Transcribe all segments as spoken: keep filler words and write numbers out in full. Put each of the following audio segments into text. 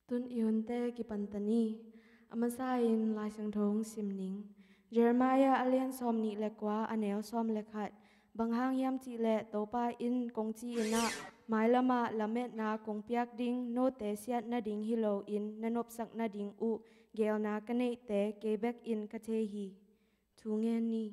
Tun i hunte kipan ta ni. A masa in Lai Siangtho hong sim ning. Jeremiah a lian sawm nih le kua, a neu sawm le khat. Bang hang hiam cih leh Topa in kong ci-in ah, mailam ah lametna kong piak ding note siat nading hi loin na nopsak nading uh geelna ka neihte kei bek in ka thei hi. Thu ngen ni.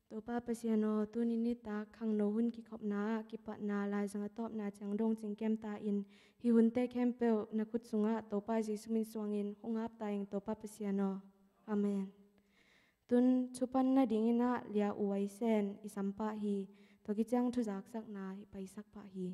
Topa Pasian aw, tuni nitak khangno hun kikhopna ah kipatna laizang a tawpna ciang dong cingkem ta in, hih hunte khempeuh na khut sungah Topa Jesu min suangin hong ap ta ing, Topa Pasian aw. Amen. Tun thupan nadingin ah Lia U Ai Sen i sam pah hi. Tua kiciang thuzaksakna i paisak pah hi.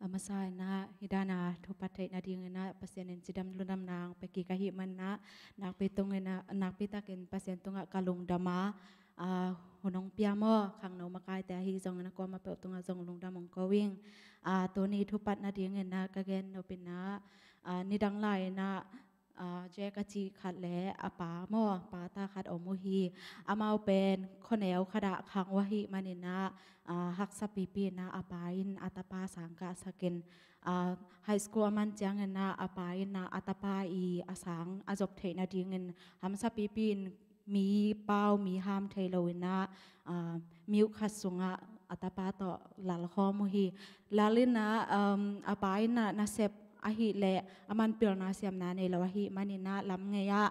A masa in ah, hih dan a thupat theih nadingin ah Pasian in cidam lungdamna hong pia kik ahih manin ah, nakpi tungin ah, nakpi takin Pasian tungah ka lungdam a, a, hun hong pia maw, khangno makaite ahi zongin a kuamah peuh tungah zong lungdam hong ko ing. A, tuni thupat nadingin ah ka gen nop in ah, a, nidang lai in ah, a, Jack a cih khat le a pa maw, pa ta khat om uh hi. Amau pen khuaneu khat ah khang uh ahih manin ah, a, haksa pipi in ah a pa in a tapa sang kahsak in, a, high school a man ciangin ah a pa in ah a tapa i a sang a zop theih nadingin hamsa pipi in mi pau mi ham thei loin ah, a, miuh khat sungah a tapa tawh lal khawm uh hi. Lal in ah, um, a pa in ah nasep ahih leh a man pilna siamna nei lo ahih manin ah lam ngei ah,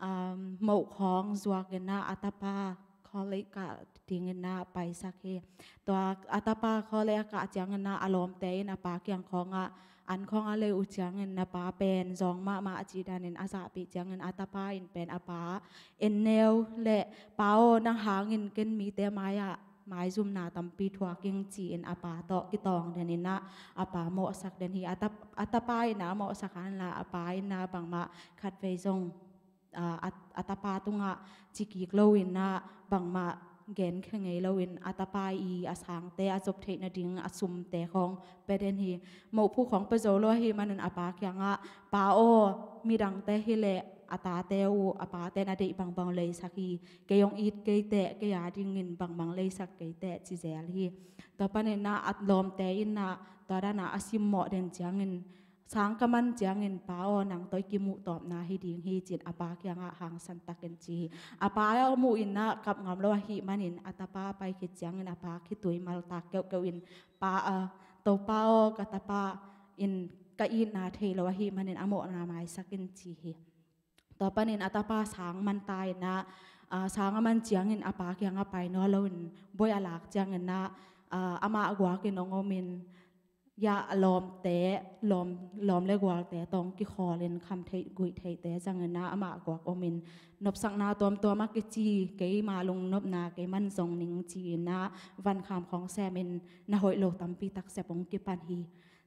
um, moh khawng zuak in ah a tapa college kah dingin ah paisak hi. Tua a tapa college a kah ciangin ah a lawmte in a pa kiang khawngah an khawng a lei uh ciangin a pa pen zawng mahmah a cih danin a zahpih ciangin a tapa in pen a pa en neu le, "Pa aw, nang hangin ken mite mai-ah maizumna tampi thuak ing," ci-in a pa tawh kitawng den in ah a pa mawhsak den hi. A tap-, a tapa in ah mawhsak hanla a pa in ah bangmah khatvei zong, a, a, a tapa tungah ci kik loin ah bangmah genkhia ngei loin a tapa i a sangte a zop theih nading a sumte khawng pia den hi. Mohphu khawng pia zo lo ahih manin a pa kiangah, "Pa aw, midangte hi leh a tate uh, a pate na deih bangbang leisak hi. Kei hong it kei teh, kei a dingin bangbang leisak kei teh," ci zel hi. Tua panin ah a lawmte in ah tua dan ah a simmawh den ciangin, "Sang ka man ciangin, pa aw, nang tawh i kimuh tawpna hi ding hi," ci-in a pa kiangah hangsan takin ci hi. A pa a muh in ah kap ngam lo ahih manin a tapa pai khit ciangin a pa khitui maltak keuhkeuh in, "Pa, a, Topa aw, ka tapa in ka itna thei lo ahih manin a mawhna maisak in," ci hi. Tua panin a tapa sang man ta in ah, a, sang a man ciangin a pa kiangah pai nawn loin boi a lak ciangin ah, a, amah guakin hong omin, ya, a lawmte, lawm, lawm le gualte tawh kikhawl in kham theih guih theihte zangin ah amah guak omin, nopsakna tuamtuam a kici, "Keima lungnopna kei man zong ning," ci-in ah vankham khawng semin na hoih lo tampi tak sep hong kipan hi.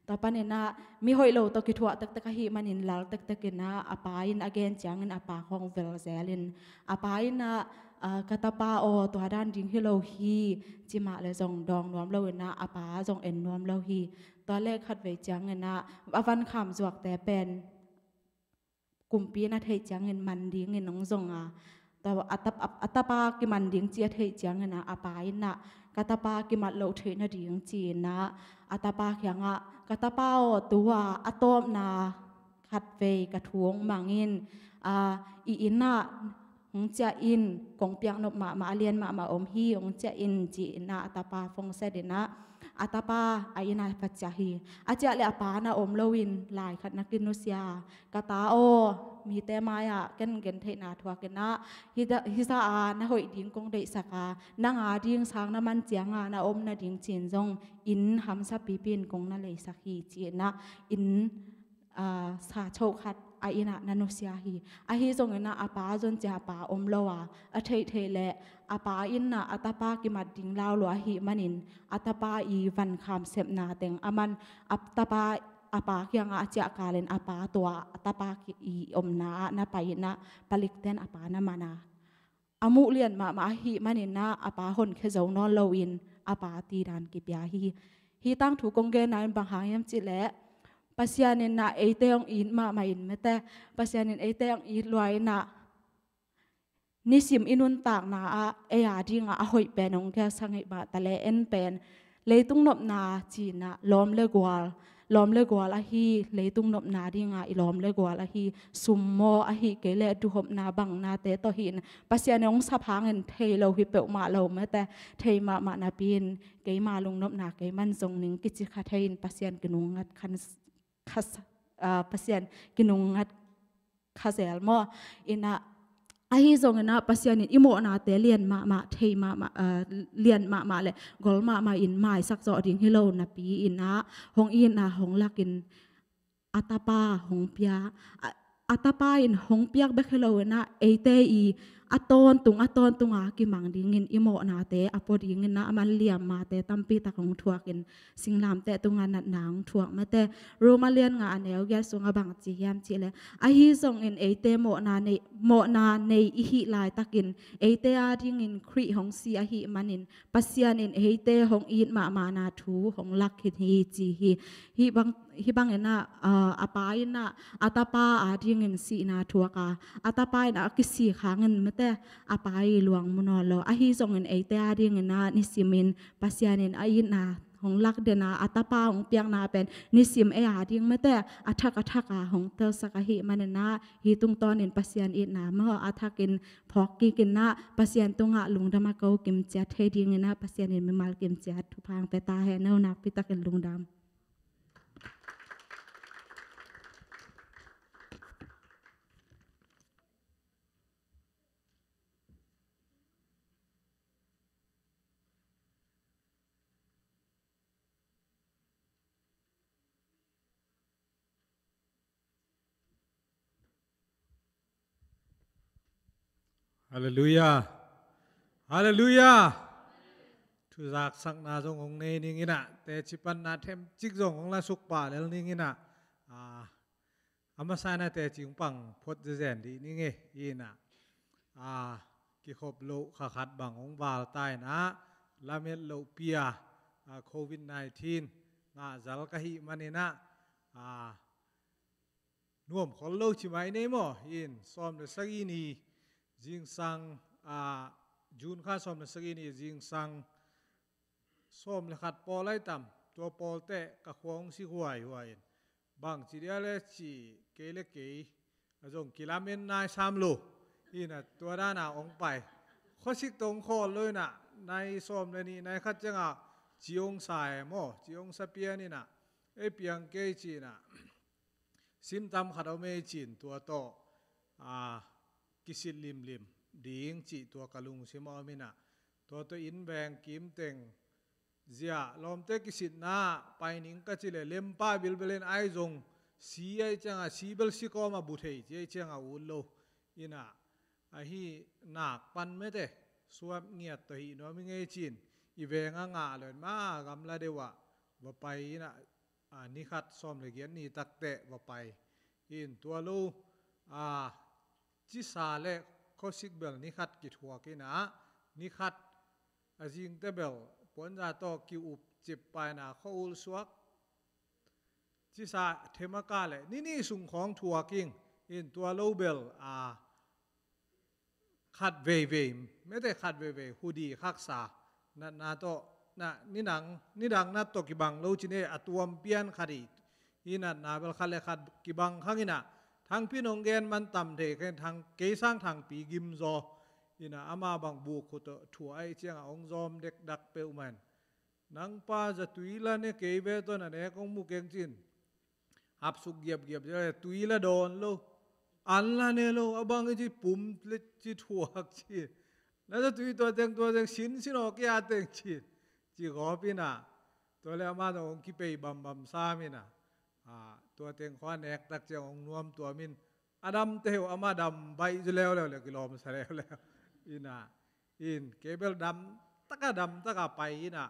Tua panin ah mi hoih lo tawh kithuah tektek ahih manin lal tektek in ah a pa in a gen ciangin a pa khawng vel zel in, a pa in ah, "A, ka tapa aw, tua dan ding hi lo hi," ci mah le zong dawng nuam loin ah a pa zong en nuam lo hi. Tua le khatvei ciangin ah a vankham zuakte pen kumpi na theih ciangin man dingin hong zong a, tua a tap-, a, a tapa kiman ding ci a theih ciangin ah a pa in ah, "Ka tapa kimat loh theih nading," ci-in ah a tapa kiangah, "Ka tapa aw, tua a tawpna khatvei ka thu hong mang in, a, i inn ah hong ciah in, kong piaknop mahmah a lian mahmah om hi, hong ciah in," ci-in ah a tapa phone set in ah a tapa a inn ah va ciah hi. A ciah le a pa na om loin lai khat na kinusia, "Ka ta aw, mite mai-ah ken gentheihna thuak in ah, hih da-, hih zah a na hoih ding kong deihsak a, nang a ding sang na man ciang a na om nading cin zong inn hamsa pipi in kong na leisak hi," ci-in ah inn, a, sa cho khat a inn ah na nusia hi. Ahi zongin ah a pa zon ciang a pa om lo a, a theihtheih leh a pa in ah a tapa kimat ding lau lua ahih manin a tapa i vankham sepna teng a man, a tapa a pa kiangah a ciah kalin a pa tua a tapa ki i omna ah na pai inah palikten a pa na man a, a muh lian mahmah ahih maninah a pa honkhia zo nawn loin a pa tidan kipia hi. Hih tangthu kong genna in bang hang hiam cihleh Pasian innah eite hong it mahmah in mete, Pasian in eite hong it lua inah nisim i nuntakna ah ei a dingah a hoih pen hong gelsak hi mah taleh en pen leitung nopna cinah lawm le gual, lawm le gual ahi, leitung nopna dingah i lawm le gual ahi, sum maw ahi kei leh duhopna bangnate tawh hi inah Pasian in hong sap hangin thei lo hi peuhmah lo mete, thei mahmah napi in keima lungnopna kei man zong ning kici kha thei in Pasian kinungngat khan kha, ah, Pasian kinungngat kha zel maw? Inah ahi zonginah Pasian in i mawhnate lian mahmah thei mahmah, ah, lian mahmah le gol mahmah in maisak zawh ding hi lo napi inah hong itna hong lakin a tapa hong pia, a, a tapa in hong piak bek hi lo inah eite i a tawntung a tawntunga kimang dingin i mawhnate a pua dinginah a man liam mate tampi tak hong thuakin singlamteh tunga natna hong thuak mate. Roma lian nga a neu giat sungah bang ci hiam cihleh ahi zongin eite mawhna nei, mawhna nei i hih laitakin eite a dingin Khrih hong si ahih manin Pasian in eite hong it mahmahna thu hong lak khin hi ci hi. Hih bang, hih banginah, ah, a pa inah a tapa a dingin sihna thuak a, a tapa inah a kisik hangin mete a pa i luang mu nawn lo. Ahi zongin eite a dinginah nisimin Pasian in a itna hong lak den a, a tapa hong piakna pen nisim ei a ding mete a thak a thak a hong telsak ahih maninah hih tungtawnin Pasian itna maw a thakin phawk kikinah Pasian tungah lungdam a ko kimciat thei dinginah Pasian in mimal kimciat thupha hong pia ta hen. No nakpi takin lungdam. Halleluiah. Halleluiah. Thuzaksakna zong hong nei ninginah teci panna themcik zong hong la sukpah lel ninginah, ah, a masa inah teci hong pang phot zezen dih ning e. Inah, ah, kikhop loh kha khat bang hong val ta inah lamet loh pia, ah, covid nineteen ngah zal ka hih maninah, ah, nuam khol lo ci mai nei maw? In sawm le sagih ni zingsang, ah, June kha sawm le sagih ni zingsang sawm le khat pawl ai tam, tua pawlte ka khua hong sik huaihuai in bang ci dia le ci kei le kei a zong kilamen nai sam lo. Inah tua dana hong pai khuasik tawh hong khawl lo inah nai sawm le nih nai khat ciangah ci hong sa e maw? Ci hong sa pian inah ei piang kei ci inah sim tam khat a om ei cin tua tawh, ah, kisit limlim ding cih tua ka lungsim a om inah tua tawh inn veng kimteng zia lawmte kisitna pai ning ka ci le lempa bilbel in ai zong si ai ciangah si bel si kawm a bu thei ci ai ciangah ut lo. Inah ahi nak pan mete suap ngiat tawh hih nuam i ngei cin i veng a ngah lo in ma gamla deuh ah va pai inah, ah, ni khat sawm le giat ni takteh va pai. In tua lo, ah, cisa le khuasik bel ni khat kithuak inah ni khat a zingte bel puanza tawh ki-up cip paina khua ul suak cisa themaka le ni nih sung khawng thuak ing. In tua lo bel, ah, khat veivei mete khat veivei hudi khaksa natna tawh na nidang nidang nat tawh kibang lo cin e a tuam pian khat i hi natna bel khat le khat kibang khang inah thangpin hong gen man tam thei khen thang kei sang thangpi gim zaw inah ama bang buk khut tawh thua ai ciangah hong zawm dekdak peuhmah in nang pa za tui la ne kei ve tawh na nek hong mu keng cin hapsuk giapgiap cia tui la dawn lo. An la ne lo a bang i ci pum le ci thuak ci na za tui tua teng tua teng sin sin aw kia teng ci ci gawp inah tua le ama tawh hong kipei bambam sam inah, ah, tua teng khua nek tak ciang hong nuam tuam in a dam teh uh ama dam baih zu leuleu le kilawmsa leuleu inah in kei bel dam taka dam taka pai inah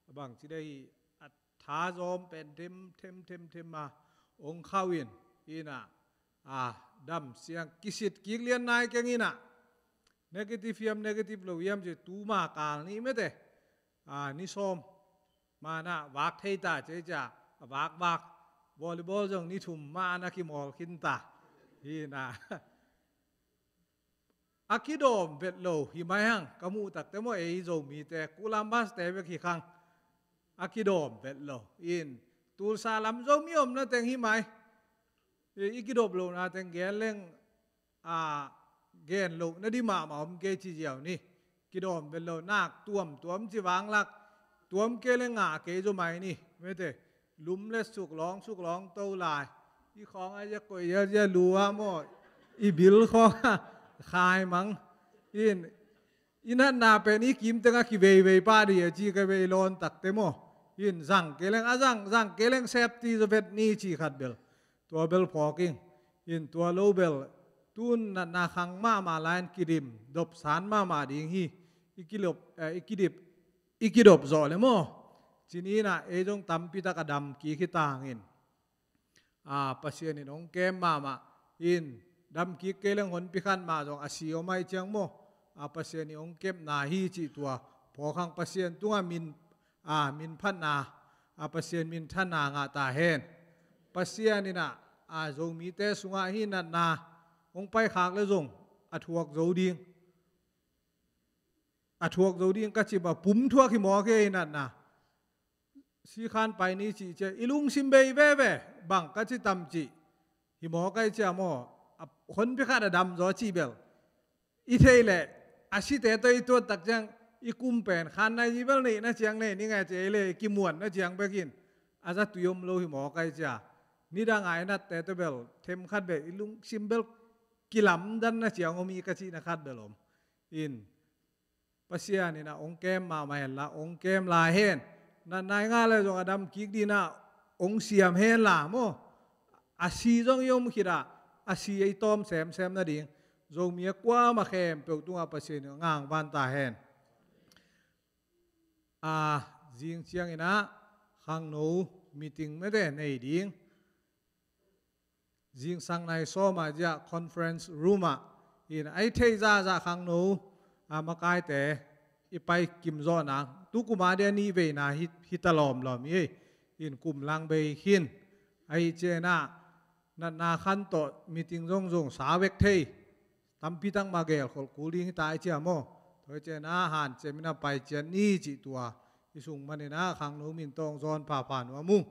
a bang ci dei a tha zawm pen them them them them a ong khauh in, ina, a, dam siang kisit kik lian nai keng ina, negative hiam negative lo hiam ci tuma kal ni mete, a, ni sawm mana vak thei ta ci cia, a vak vak, volleyball zong ni thum mana kimawl khin ta, ina. A kidawm vet lo hi mai hang, ka muh takte maw, ei Zomite, Columbus te bek hi khang. A kidawm vet lo. In, Tulsa lam Zomi omna teng hi mai. I, i kidop lohna teng gen leng, a, gen lohna di mahmah om kei ci ziau ni. Kidawm vet lo nak tuamtuam ci vanglak. Tuam kei leng ngah kei zaw mai ni. Mete. Lum le suk lawng, suk lawng to lai. I khawng a zia koih zia zia lu a maw. I bil khawng a khai mang. In, i natna pen i kim teng a kiveivei pah di a ci ka vei lawn takte maw. In, zang kei leng, a zang, zang kei leng safety zaw vet ni ci khat bel. Tua bel phawk ing. In, tua lo bel. Tun natna khang mahmah lai in kidim, dop san mahmah ding hi. I kilop, eh, i kidip, i kidop zawh le maw. Ci ni ina, ei zong tampi tak a dam kik hi ta hang in. A, Pasian in hong kem mahmah in, dam kik kei leng honpi khat mah zong a si om ahih ciang maw. A, Pasian in hong kepna hi cih tua phawk hang, Pasian tungah min, a, min phatna, a, Pasian minthanna ngah ta hen. Pasian ina, a, Zomite sungah hih natna hong paikhak le zong a thuak zo ding. A thuak zo ding ka cih bang pum thuak hi mawk hi, hih natna. Sikhan pai ni cih ciah, i lungsim bei veve, bang ka ci tam cih. Hi mawk ai ciah maw, a honpi khat a dam zaw cih bel. I theih leh, a site tawh i tuat tak ciang, i kum pen, khan nai zi bel neihna ciang nei, ni ngai ci ei le, i kimuanna ciang bek in. A za tui om lo hi mawk ai ciah. Nidang a i natte tawh bel, them khat bel, i lungsim bel, kilamdanna ciang om hi ka cihna khat bel om. In, Pasian ina hong kem mahmah hen la, hong kem lai hen. Natna i ngah le zong a dam kik dina hong siam hen la maw. A si zong i om khit a, a si a i tawm semsem nading. Zomi a kuamah khempeuh tungah Pasian in hong hangvan ta hen. A, zing ciang ina khangno meeting mete nei ding. Zingsang nai sawm a zia conference room ah, in, a i theih zahzah khangno, a, makaite i pai kim zawh nang. Tukum a dia nih veina hi, hi ta lawmlawm hi. In, kum lang bei khin. Ahi ciangin ah, natna khan tawh meeting zongzong sa vek thei. Tampi tak mah gelkholh kul ding hi ta i ciah maw. Tua hi ciangin ah hanciam in ah pai ciat ni cih tua. I sung manin ah khangno min tawng zawn phapha nuam ung.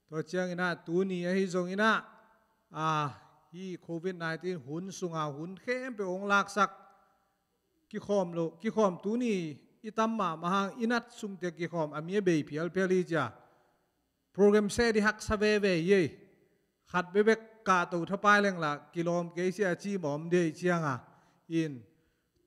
Tua ciangin ah tuni ahi zongin ah, a, hih covid nineteen hun sunga hun khempeuh hong laksak. Kikhawm lo, kikhawm tuni i tam mahmah hang i nat sungte kikhawm a mi a bei phialphial hi cia. Program seh di haksa veve hi ei. Khat bekbek kahto thapai leng lah kilawm kei sia ci mawm dei cianga. In,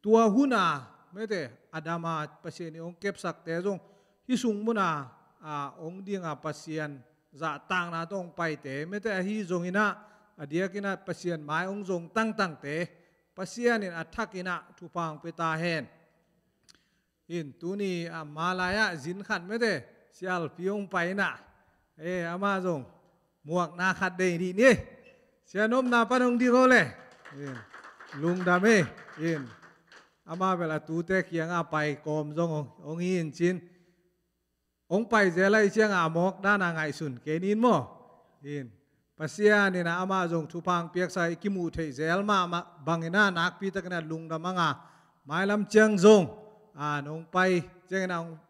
tua huna, mete, a dama Pasian in hong kepsakte zong, hih sung muna, a, hong dinga Pasian zahtakna tawh hong paite, mete, ahi zongin ah, a diakin ah Pasian mai hong zong tangtangte, Pasian in a thakin ah thupha hong pia ta hen. In, tuni a malai ah zin khat mete, sialpi hong pai in ah. E, amah zong muakna khat dei dih ni. Sia nopna pan hong ding aw le. In, lungdam e. In, amah bel a tute kiangah pai kawm zong hong, hong hi in cin. Hong pai zel ahi ciangah a mawk dana ngaihsun kei nin maw. In, Pasian in ah amah zong thupha hong piaksa i kimuh theih zel mahmah bangin ah nakpi takin ah lungdam anga. Mailam ciang zong, a, nong pai ciangin ah hong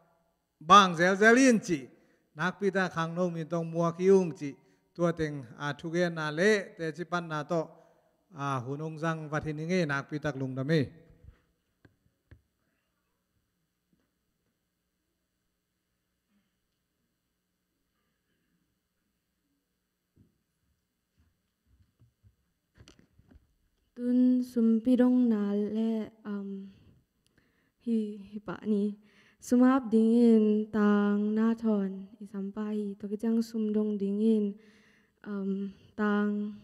bang zelzel in cih. Nakpi tak khangno min tawh muak hi ung cih. Tua teng, a, thugenna le teci panna tawh, a, hun hong zang vat hi ning e, nakpi tak lungdam e. Tun sumpi dongna le, um, hi, hi pah ni. Sum ap dingin Tang Na Thawn i sam pah hi. Tua khit ciang sum dong dingin, um, Tang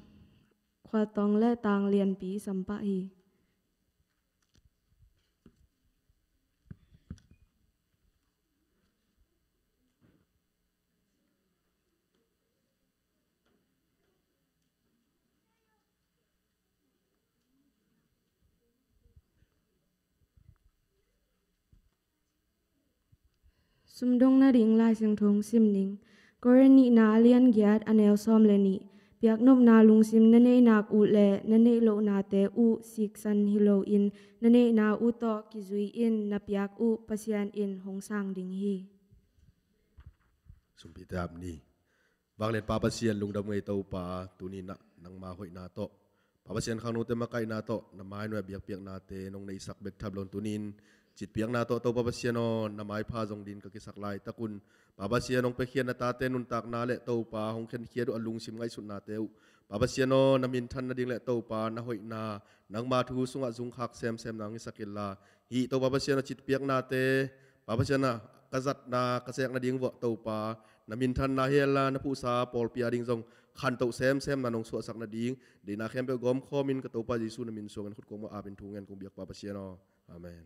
Khual Tawng le Tang Lianpi i sam pah hi. Sumdong nading Lai Siangtho sim ning. Korin nihna a lian giat a neu sawm le nih. Piaknopna lungsim na neihnak uh le na neih lohnate uh siksan hi loin na neihna uh tawh kizui in na piak uh Pasian in hong sang ding hi. Sumpite ap ni. Vanglian Pa Pasian, lungdam ngei Topa, tuni-in ah nangma hoihna tawh, Pa Pasian, khangnote makaihna tawh na mai nuai biakpiaknate nong neisak bek tham loin tuni-in citpiakna tawh Topa Pasian aw, na maipha zong dingin ka kisak laitak un, Pa Pasian, hong piakhia na tate nuntakna le Topa hong khenkhiat uh a lungsim ngaihsutnate uh, Pa Pasian aw, na minthan nading le Topa na hoihna, nangma thu sungah zungkhak semsem nang i sak inla, hih Topa Pasian aw, citpiaknate, Pa Pasian aw, ka zatna ka sek nading vuah Topa na minthanna hi inla, na phuhsa pawlpi ading zong khantoh semsem na nong suahsak nading deihna khempeuh gawmkhawmin ka Topa Jesu na min suangin khut kong muh apin thu ngen kong biak, Pa Pasian aw. Amen.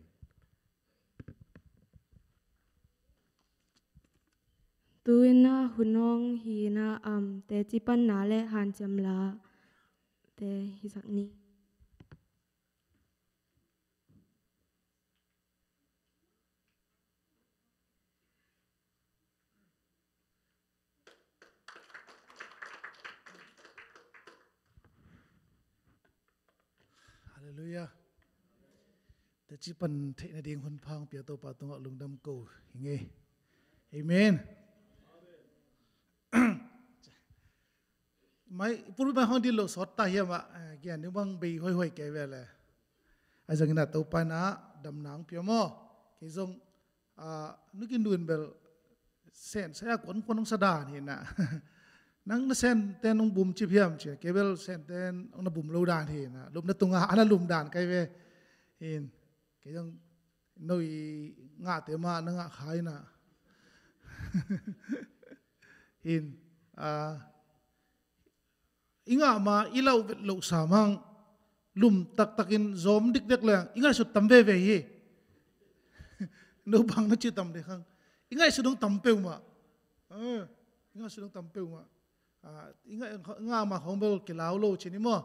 Tu-in ah hun hong hi-in ah, am, teci panna le hanciam late hisak ni. Halleluiah. Teci pan theih nading hun pha hong pia Topa tungah lungdam ko hi ing ei. Amen. Mai, pulpit mai hong dil lo sawt ta hiam ah, eh, gen ding bang bei huaihuai kei ve le. Ahi zongin ah Topa in ah damna hong pia maw. Kei zong, ah, nu Khin Dun bel sen saya kuankuan hong sa dan hi-in ah. Nang na sente nong bum cip hiam ci, kei bel sente nong na bum lo dan hi-in ah. Lupna tungah a na lum dan kei ve. Hi-in, kei zong no i ngahte mah na ngah kha in ah. Hi-in, ah, i ngah ma i lauh vet loh sam hang lum taktakin zawm dikdek leng i ngaihsut tam veve hi. No bang na ci tam dek hang. I ngaihsut dong tam peuhmah. Eh, i ngaihsut dong tam peuhmah. Ah, i ngah, i ngah ma khawng bel kilau lo ci ni maw.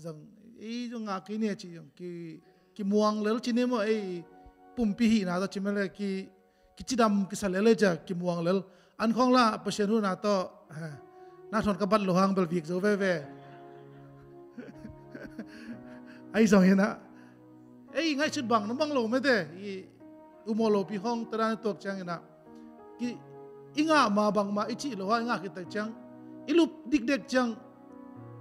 Zong, ei zong ngah kei ni ci zong ki, kimuang lel ci ni maw, ei pumpi hihna tawh ci mah le ki, kicidam kisa lel ei cia kimuang lel. An khawng la Pasian huhna tawh, eh, na thawn ka bat lo hang bel vik zo veve. Ahi zongin ah, ei ngaihsut bang na bang lo mete, i umawh lopi khawng tadan i tuak ciangin ah, ki, i ngah ma bangmah i cih lo a i ngah khit tak ciang, i lup dikdek ciang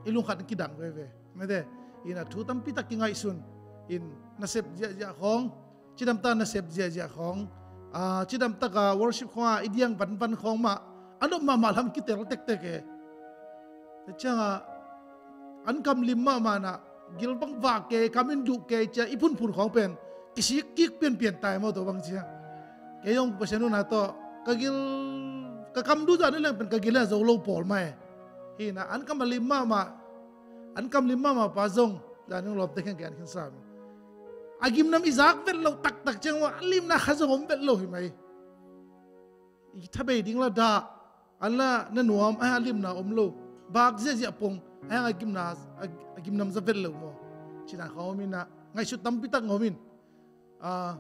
i lungkhat in kidang veve mete. Hi-in ah thu tampi tak kingaihsun in, nasep ziahziah khawng, cidamtak nasep ziahziah khawng, ah, cidamtak a worship khawng a i diang vanvan khawng mah a nop mahmah lam kitel tektek e. Tua ciangah an kam lim mahmah in ah, gil bang vak kei, kam in duh kei cia i phunphun khawng pen kisik kik pianpian tai maw, tua bang cia. Kei zong Pasian huhna tawh ka gil, ka kam duh zah ni leng pen ka gil in a zo lo pawl mah e. Hi-in ah an kam a lim mahmah, an kam lim mahmah pa zong zan ning lawmte khen kei an khin sam. A gimnam i zak vet loh taktak ciang maw, a limna khat zong om vet lo hi mai. I thabei ding la dah, an la na nuam, a limna om lo. Bak ziahziah pong, a hang a gimna, a, a gimnam za vet lo maw. Cina khawng om in ah, ngaihsut tampi tak ngawm in. Ah,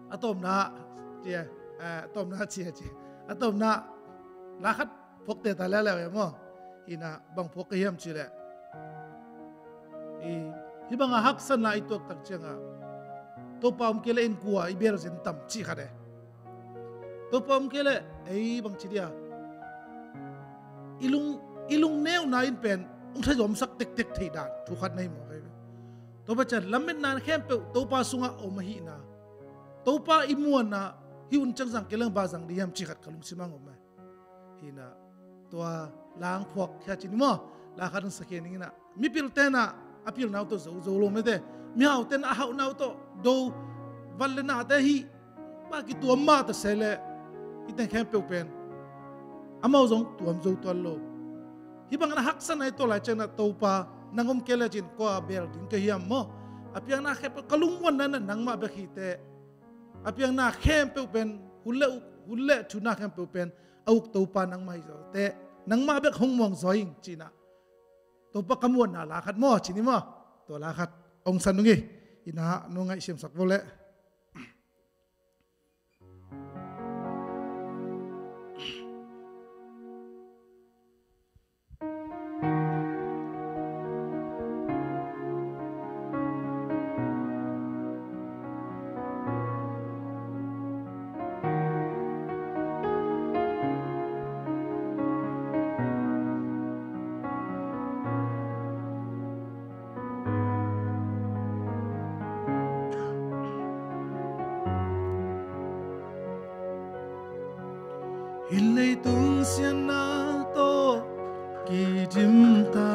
a tawpna, cia, ah, a tawpna cia, cia. A tawpna, la khat phawk teh ta leuleu e maw. Hi-in ah bang phawk ka hiam cih leh, i, hih bangah haksatna i tuak tak ciangah Topa om kei leh in kua i bel zen tam cih khat e. Topa om kei leh ei bang ci dia, i lung, i lungneuna in pen hong thazawmsak tektek thei dan thu khat na hi maw, kei ve. Tua bang ciang lametna khempeuh Topa sungah om ahihna, Topa i muanna, hih hun ciang zang kei leng bang zang ding hiam cih khat ka lungsim ah om e. Hi-in ah tua la hong phuak khia ci ni maw. La khat hong sa khia ning in ah, mipilte in ah a pilna uh tawh zo zo lo mete, mihaute in ah a hauhna uh tawh do, vat le nate hih bang kituam mah ta se leh, hih teng khempeuh pen amau zong tuam zo tuan lo. Hih bangin a haksatna i tuak lai ciangin ah Topa nang om kei leh cin kua bel ding ka hiam maw. A piangna khempeuh ka lungmuanna in ah nangmah bek hi teh. A piangna khempeuh pen, hun le uk, hun le thuna khempeuh pen a uk Topa nangmah hi zaw teh, nangmah bek hong muang zaw ing ci-in ah, Topa ka muanna la khat maw ci ni maw. Tua la khat hong sa nung hi. Hi-in ah nong ngaihsiamsak vo leh. Leitung siatna tawh kidim ta,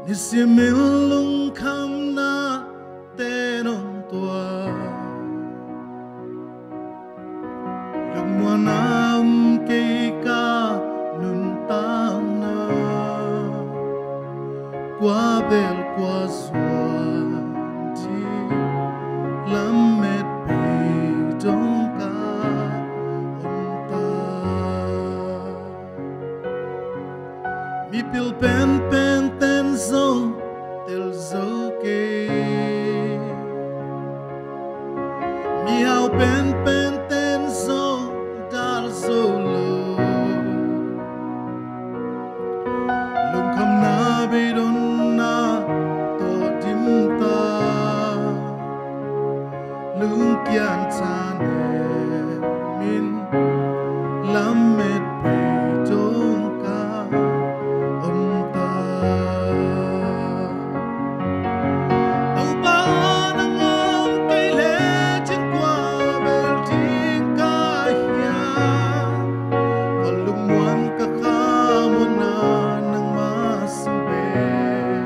nisimin lungkhamna te nong tuak. Lungmuanna om kei ka nuntakna, kua bel kua suan ci lamet pei dong ka om ta. Mipil penpen ten zong tel zo kei, mihau penpen ten zong dal zo lo. Lungkhamna beidonna tawh dim ta, lungkian thanem in lamet pei dong ka om ta. Topa aw, nang om kei lecin kua bel ding ka hiam? Ka lungmuan ka khamuanna nangmah sung pen.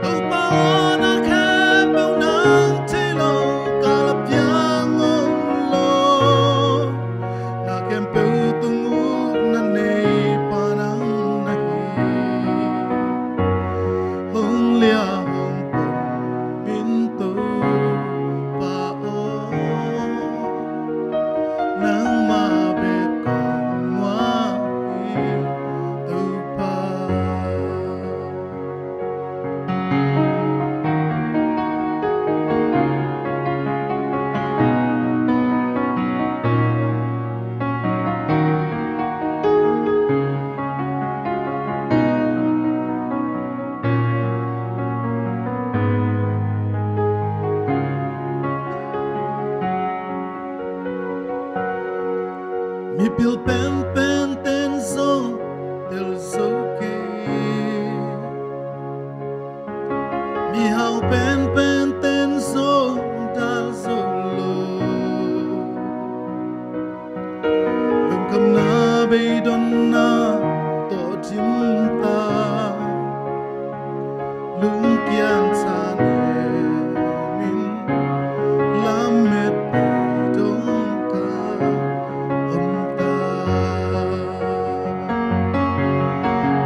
Topa aw, na khempeuh nang thei lo, ka la piang om lo. Na khempeuh tunguk na nei pa nang na hi. Hong lia hong pom in Topa aw, nangmah bek kong muang hi Topa. Mipil penpen ten zong tel zo kei, mihau penpen ten zong dal zo lo. Lungkhamna beidonna tawh dim ta, lungkian thanem in lamet pei dong ka om ta.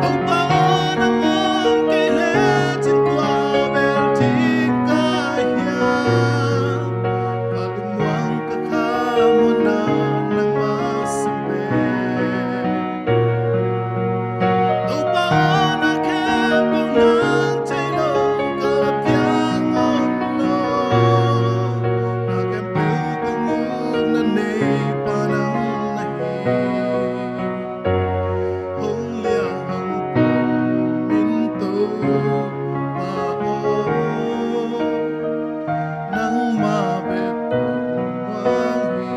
Topa aw, nang om kei lecin kua bel ding ka hiam? Ka lungmuang ka khamuanna nangmah sung pen. Topa aw, na khempeuh nang thei lo, ka la piang om lo. Na khempeuh tunguk na nei pa nang na hi. Hong lia hong pom in Topa aw, nangmah bek kong muang hi.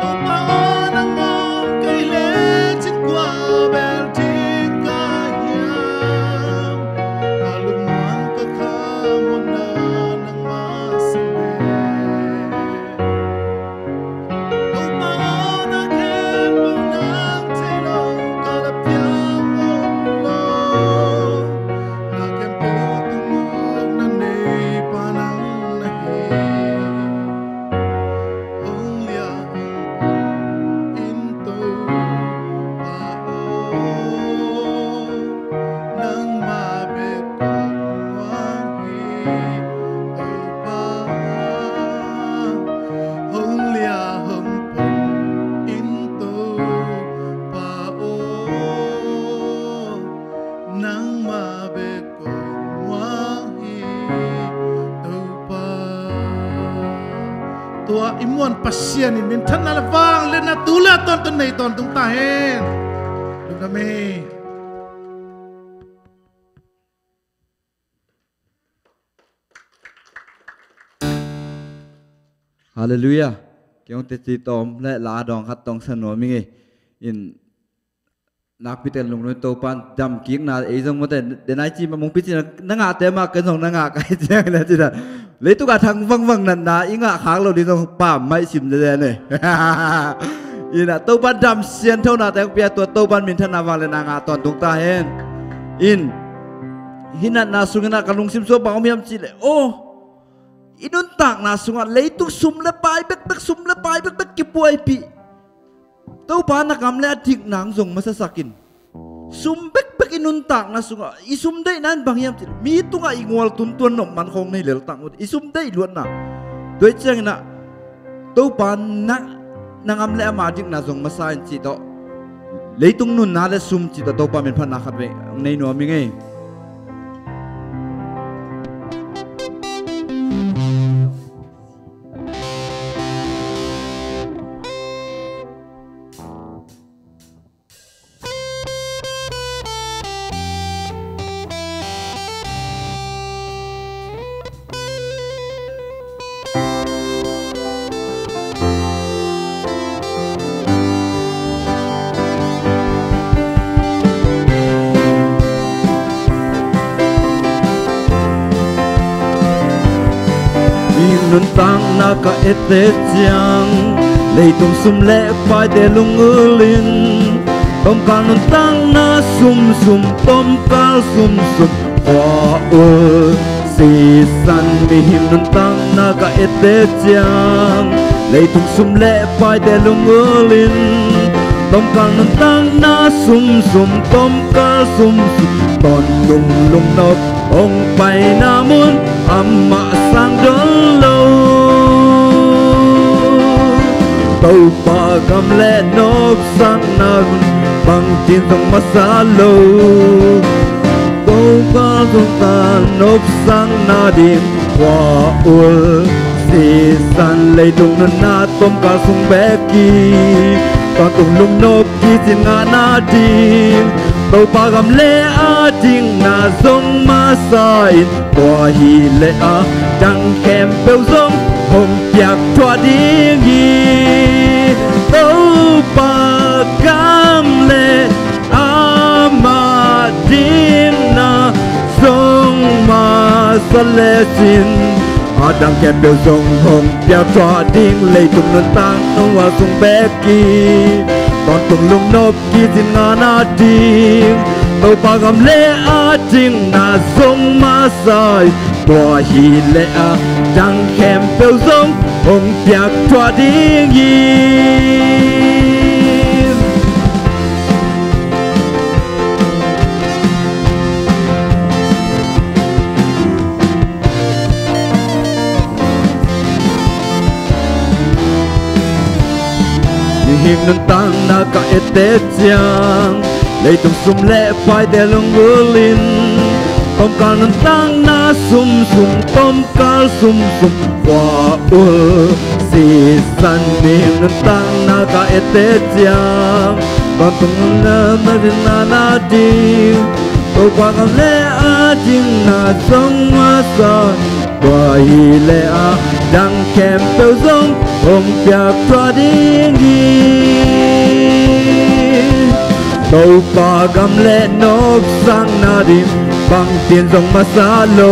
Topa aw, nang om kei lecin kua bel ding ka hiam? Ka lungmuang ka khamuanna nangmah sung pen. Topa aw, na khempeuh nang thei lo, ka la piang om lo. Na khempeuh tunguk na nei pa nang na hi. Hong lia hong pom in Topa aw, nangmah bek kong muang hi Topa. Hong lia hong pom in Topa aw, nangmah bek kong muang hi Topa. Tua i muan Pasian in minthanna le vangliatna tu le a tawntung nei tawntung ta hen. Lungdam ei. Halleluiah. Kei hong teci tawm le la dawng khat tawng sa nuam ing ei. In nakpi takin lungnopna, Topa'n damkikna ei zong mawte, denai ci mah mungpi ci na ngahte mah ken zong na ngah ka hi ciangin a ci ta. Leitung a thang vangvang natna i ngah khak lo ding zong pammaih sim dede ne. Ina Topa'n dam sianthonate hong pia, tua Topa'n minthanna vangliatna ngah tawntung ta hen. In hih natna sungin ah ka lungsim sung bang om hiam cih leh, aw, i nuntakna sungah leitung sum le pai bekbek, sum le pai bekbek kibuaipih, Topa na gam le a dikna hong zong masasakin, sum bekbek i nuntakna sungah, i sum deihna in bang hiam cih leh mi tungah i ngual tuntuan nop man khawng nei lel tang uh, i sum deih luatna. Tua hi ciangin ah Topa na, na gam le ama dikna zong masa in cih tawh, leitung nunna le sum cih tawh Topa min phatna khatvei hong nei nuam ing ei. Mihing nuntakna ka ette ciang, leitung sum le paite lungul in, tomkal nuntakna sumsum, tomkal sumsum khua ul sisan. Mihing nuntakna ka ette ciang, leitung sum le paite lungul in, tomkal nuntakna sumsum, tomkal sumsum, tawntung lungnop hong paina mun amah sang dol lo. Topa gam le nopsakna bangtin zong masa lo. Topa zong ta nopsakna ding khua ul sisan, leitung nunna tomkal sung bek hi, tawntung lungnop kicin ngahna ding, Topa gam le a dikna zong masa in, tua hi leh a dang khempeuh zong hong piak thuah ding hi. Topa gam le ama dikna zong masa lecin, a dang khempeuh zong hong piak thuah ding, leitung nuntakna sung bek hi, tawntung lungnop kicin ngahna ding, Topa gam le a dikna zong masa in, tua hi leh a dang khempeuh zong hong piak thuah ding hi. Mihing nuntakna ka ette ciang, leitung sum le paite lungul in, tomkal nuntakna sumsum, tomkal sumsum khua ul sisan. Mihing nuntakna ka ette ciang, tawntung lungnop kicin ngahna ding, Topa gam le a dikna zong masa, tua hi leh a dang khempeuh zong hong piak thuah ding hi. Topa gam le nopsakna ding bangtin zong masa lo.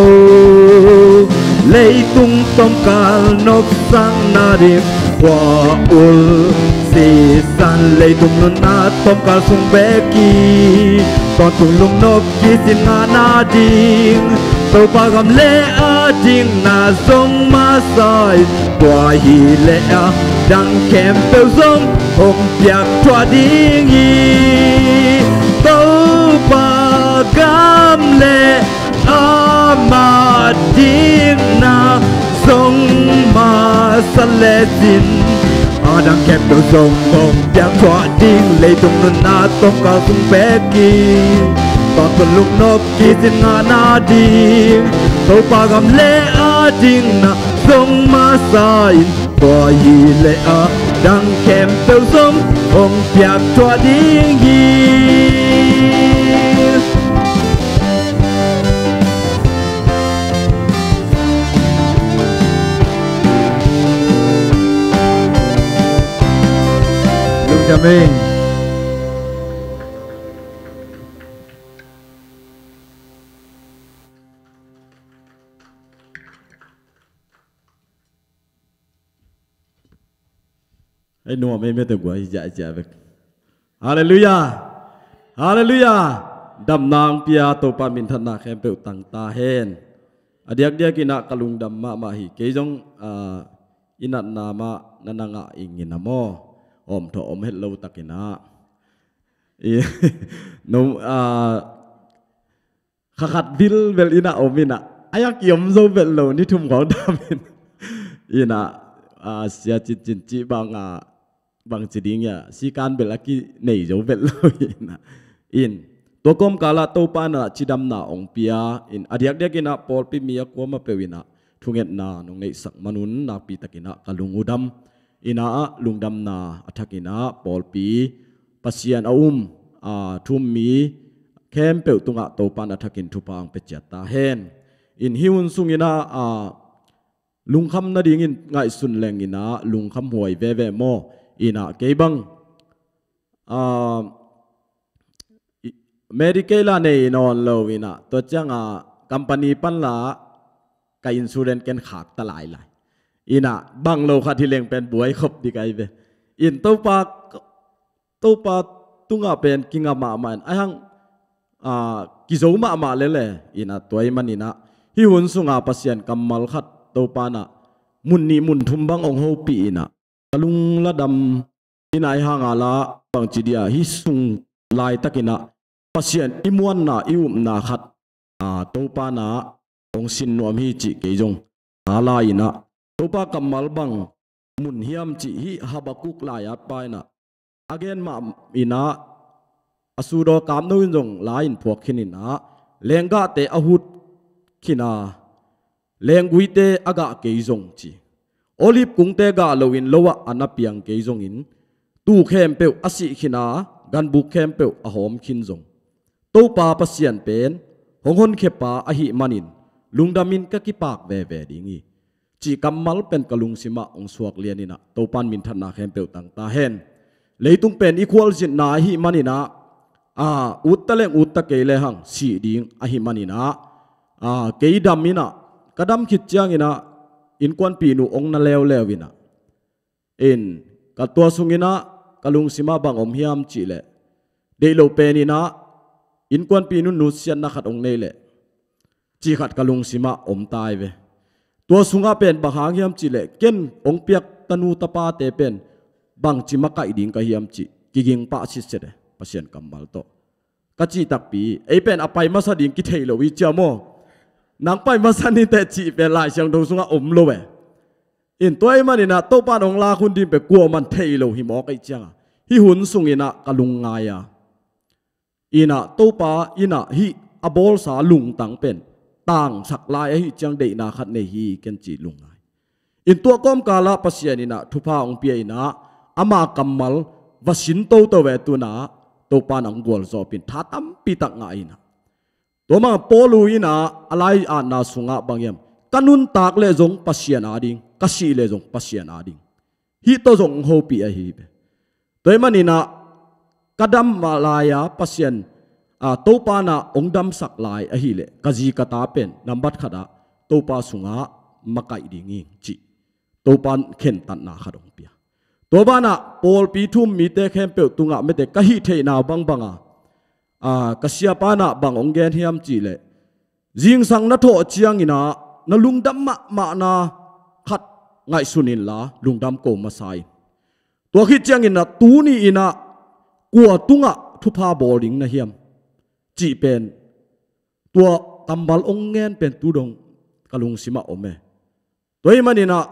Leitung tomkal nopsakna ding khua ul sisan, leitung nunna tomkal sung bek hi, tawntung lungnop kicin ngahna ding, Topa gam le a dikna zong masa in, tua hi leh a dang khempeuh zong hong piak thuah ding hi. Topa gam le ama dikna zong masa lecin, a dang khempeuh zong hong piak thuah ding, leitung nunna tomkal sung bek hi, tawntung lungnop kicin ngahna ding, Topa gam le a dikna zong masa in, tua hi leh a dang khempeuh zong hong piak thuah ding hi. Lungdam ei. Ai nuam ei mete guai ziahziah bek. Halleluiah. Halleluiah. Damna hong pia Topa minthanna khempeuh tang ta hen. A diakdiak inah ka lungdam mahmah hi. Kei zong ah, i natna mah na na ngah ing inah maw, om thawh om het lo tak inah. I, no, ah, kha khat bilbel inah om inah, a yak i om zo bel lo ni thum khawng dam in. Inah ah, sia cincin cih bang ah, bang ci ding ia, sikan bel a kinei zo bel lo inah. In, tua kawmkalah Topa inah cidamna ong pia in, a diakdiak inah pawlpi mi a kuamah peuh inah thungetna nong neihsak manun nakpi tak inah ka lung uh dam inah, lungdamna a thak inah pawlpi Pasian a um ah, thu um mi khempeuh tungah Topa in a thakin thupha ong pia ciat ta hen. In, hih hun sung inah ah, lungkham nadingin ngaihsun leng inah lungkham huai veve maw. Inah kei bang ah, i, Medicare la nei nawn lo inah, tua ciangah company pan la ka insurance ken khak ta lailai. Inah bang lo khat hi leng pen buai khop dik ai ve. In, Topa, Topa tungah pen kinga mahmah in, ai hang ah, kizo mahmah lele. Inah tua ahih man inah hih hun sungah Pasian kammal khat Topa inah mun nih mun thum bang ong hopih inah ka lung la dam inah, ai hang a la bang ci dia, hih sung laitak inah Pasian i muanna i upna khat ah, Topa inah ong sin nuam hi cih kei zong a la inah, Topa kammal bang mun hiam cih hih Habakuk lai-at pa inah a gen mah inah, a sudaw kap no in zong la in phuak khin inah, lenggahte a hut khin a, lengguite a gah kei zong ci, olive kungte gah loin lo ah an a piang kei zongin, tuu khempeuh a sih khin a, ganbuk khempeuh a hawm khin zong, Topa Pasian pen hong honkhiapa ahih manin lungdamin ka kipak veve ding hi, cih kammal pen ka lungsimah hong suak lian inah Topa in minthanna khempeuh tang ta hen. Leitung pen i khualzinna ahih man inah ah, ut ta leng ut ta kei lehang sih ding ahih man inah ah, kei dam inah, ka dam khit ciang inah innkuanpihnu hong na leuleu inah. In, ka tua sung inah ka lungsimah bang om hiam cih leh, deih lo pen inah innkuanpihnu nusiatna khat ong nei leh cih khat ka lungsimah om ta ai ve. Tua sungah pen bang hang hiam cih leh, ken ong piak tanu tapate pen bangci makaih ding ka hiam cih kiging pah sitset e, Pasian kammal tawh. Ka cih takpi, ei pen a pai masa ding kithei lo i cia maw. Nang pai masa ni teh cih pen Lai Siangtho sungah om lo e. In, tua ahih man inah Topa in ong lak hun ding pen kuaman thei lo hi mawk ahih ciangah, hih hun sung inah ka lungngai a, inah Topa inah hih a bawlsa lungtang pen tangsak lai ahih ciang deihna khat nei hi ken cih lungngai. In, tua kawmkalah Pasian inah thupha ong pia inah, ama kammal va sin toto ve tu inah, Topa in ong gualzawhpih in tha tampi tak ngah inah. Tua mah Paul inah a lai-atna sungah bang hiam, ka nuntak leh zong Pasian ading, ka sih leh zong Pasian ading, hih tawh zong hopih ahi ve. Tua ahih man inah ka dam lai-a Pasian ah, Topa inah ong damsak lai ahih leh, ka zi ka ta pen nambat khatah Topa sungah makaih ding hi cih Topa in khentatna khat ong pia. Tua banah pawlpi thu um mite khempeuh tungah mete ka hih theihna bangbang a, ah, ka siapa inah bang ong gen hiam cih leh, zingsang na thawh ciang inah na lungdam mahmahna khat ngaihsun inla lungdam ko masa in. Tua khit ciang inah tuni inah kua tungah thupha bawl ding na hiam cih pen, tua kammal ong ngen pen tu dong ka lungsimah om e. Tua ahih man inah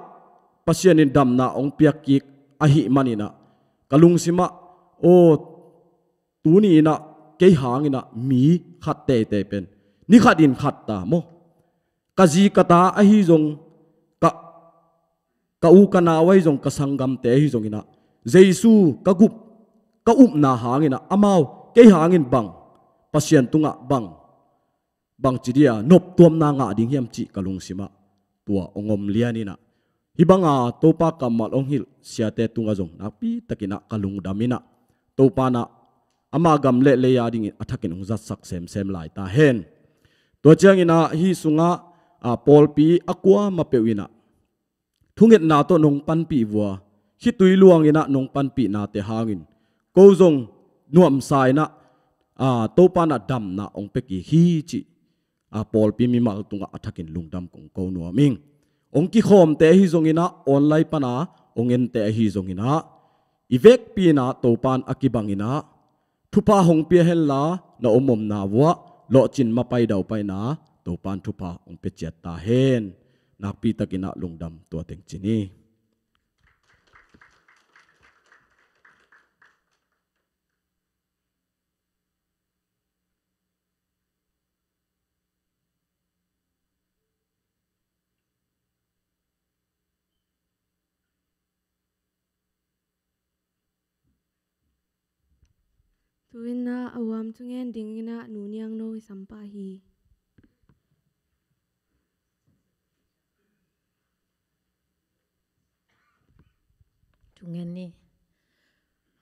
Pasian in damna ong piak kik ahih man inah ka lungsimah, aw, tuni inah kei hang inah mi khat teitei pen ni khat in khat ta maw, ka zi ka ta ahi zong, ka, ka u ka nau ahi zong, ka sanggamte ahi zong inah, Jesu ka gup, ka upna hang inah amau kei hangin bang, Pasian tungah bang, bangci dia noptuamna ngah ding hiam cih ka lungsimah tua ong om lian inah, hih banga Topa kammal ong hilh siate tungah zong nakpi tak inah ka lungdam inah, Topa inah ama gam leh lei adingin a thakin ong zatsak semsem lai ta hen. Tua ciang inah hih sungah ah, pawlpi a kuamah peuh inah thungetna tawh nong panpih vua, khitui luanginah nong panpihnate hangin ko zong nuamsa inah, a, Topa nah damna hong pia kik hi cih, a, pawlpi mimal tungah a thakin lungdam kong ko nuam ing. Hong kikhawmte ahi zonginah, online pana hong ente ahi zonginah, i vekpi inah Topa in a kibanginah thupha hong pia henla, na omomna vuah lawhcin mapai daupai inah Topa in thupha hong pia ciat ta hen. Nakpitakinah lungdam tua teng ci ni. Tu-in ah a huam thungen dinginah Nu Niang No i sampah hi. Thungen ni.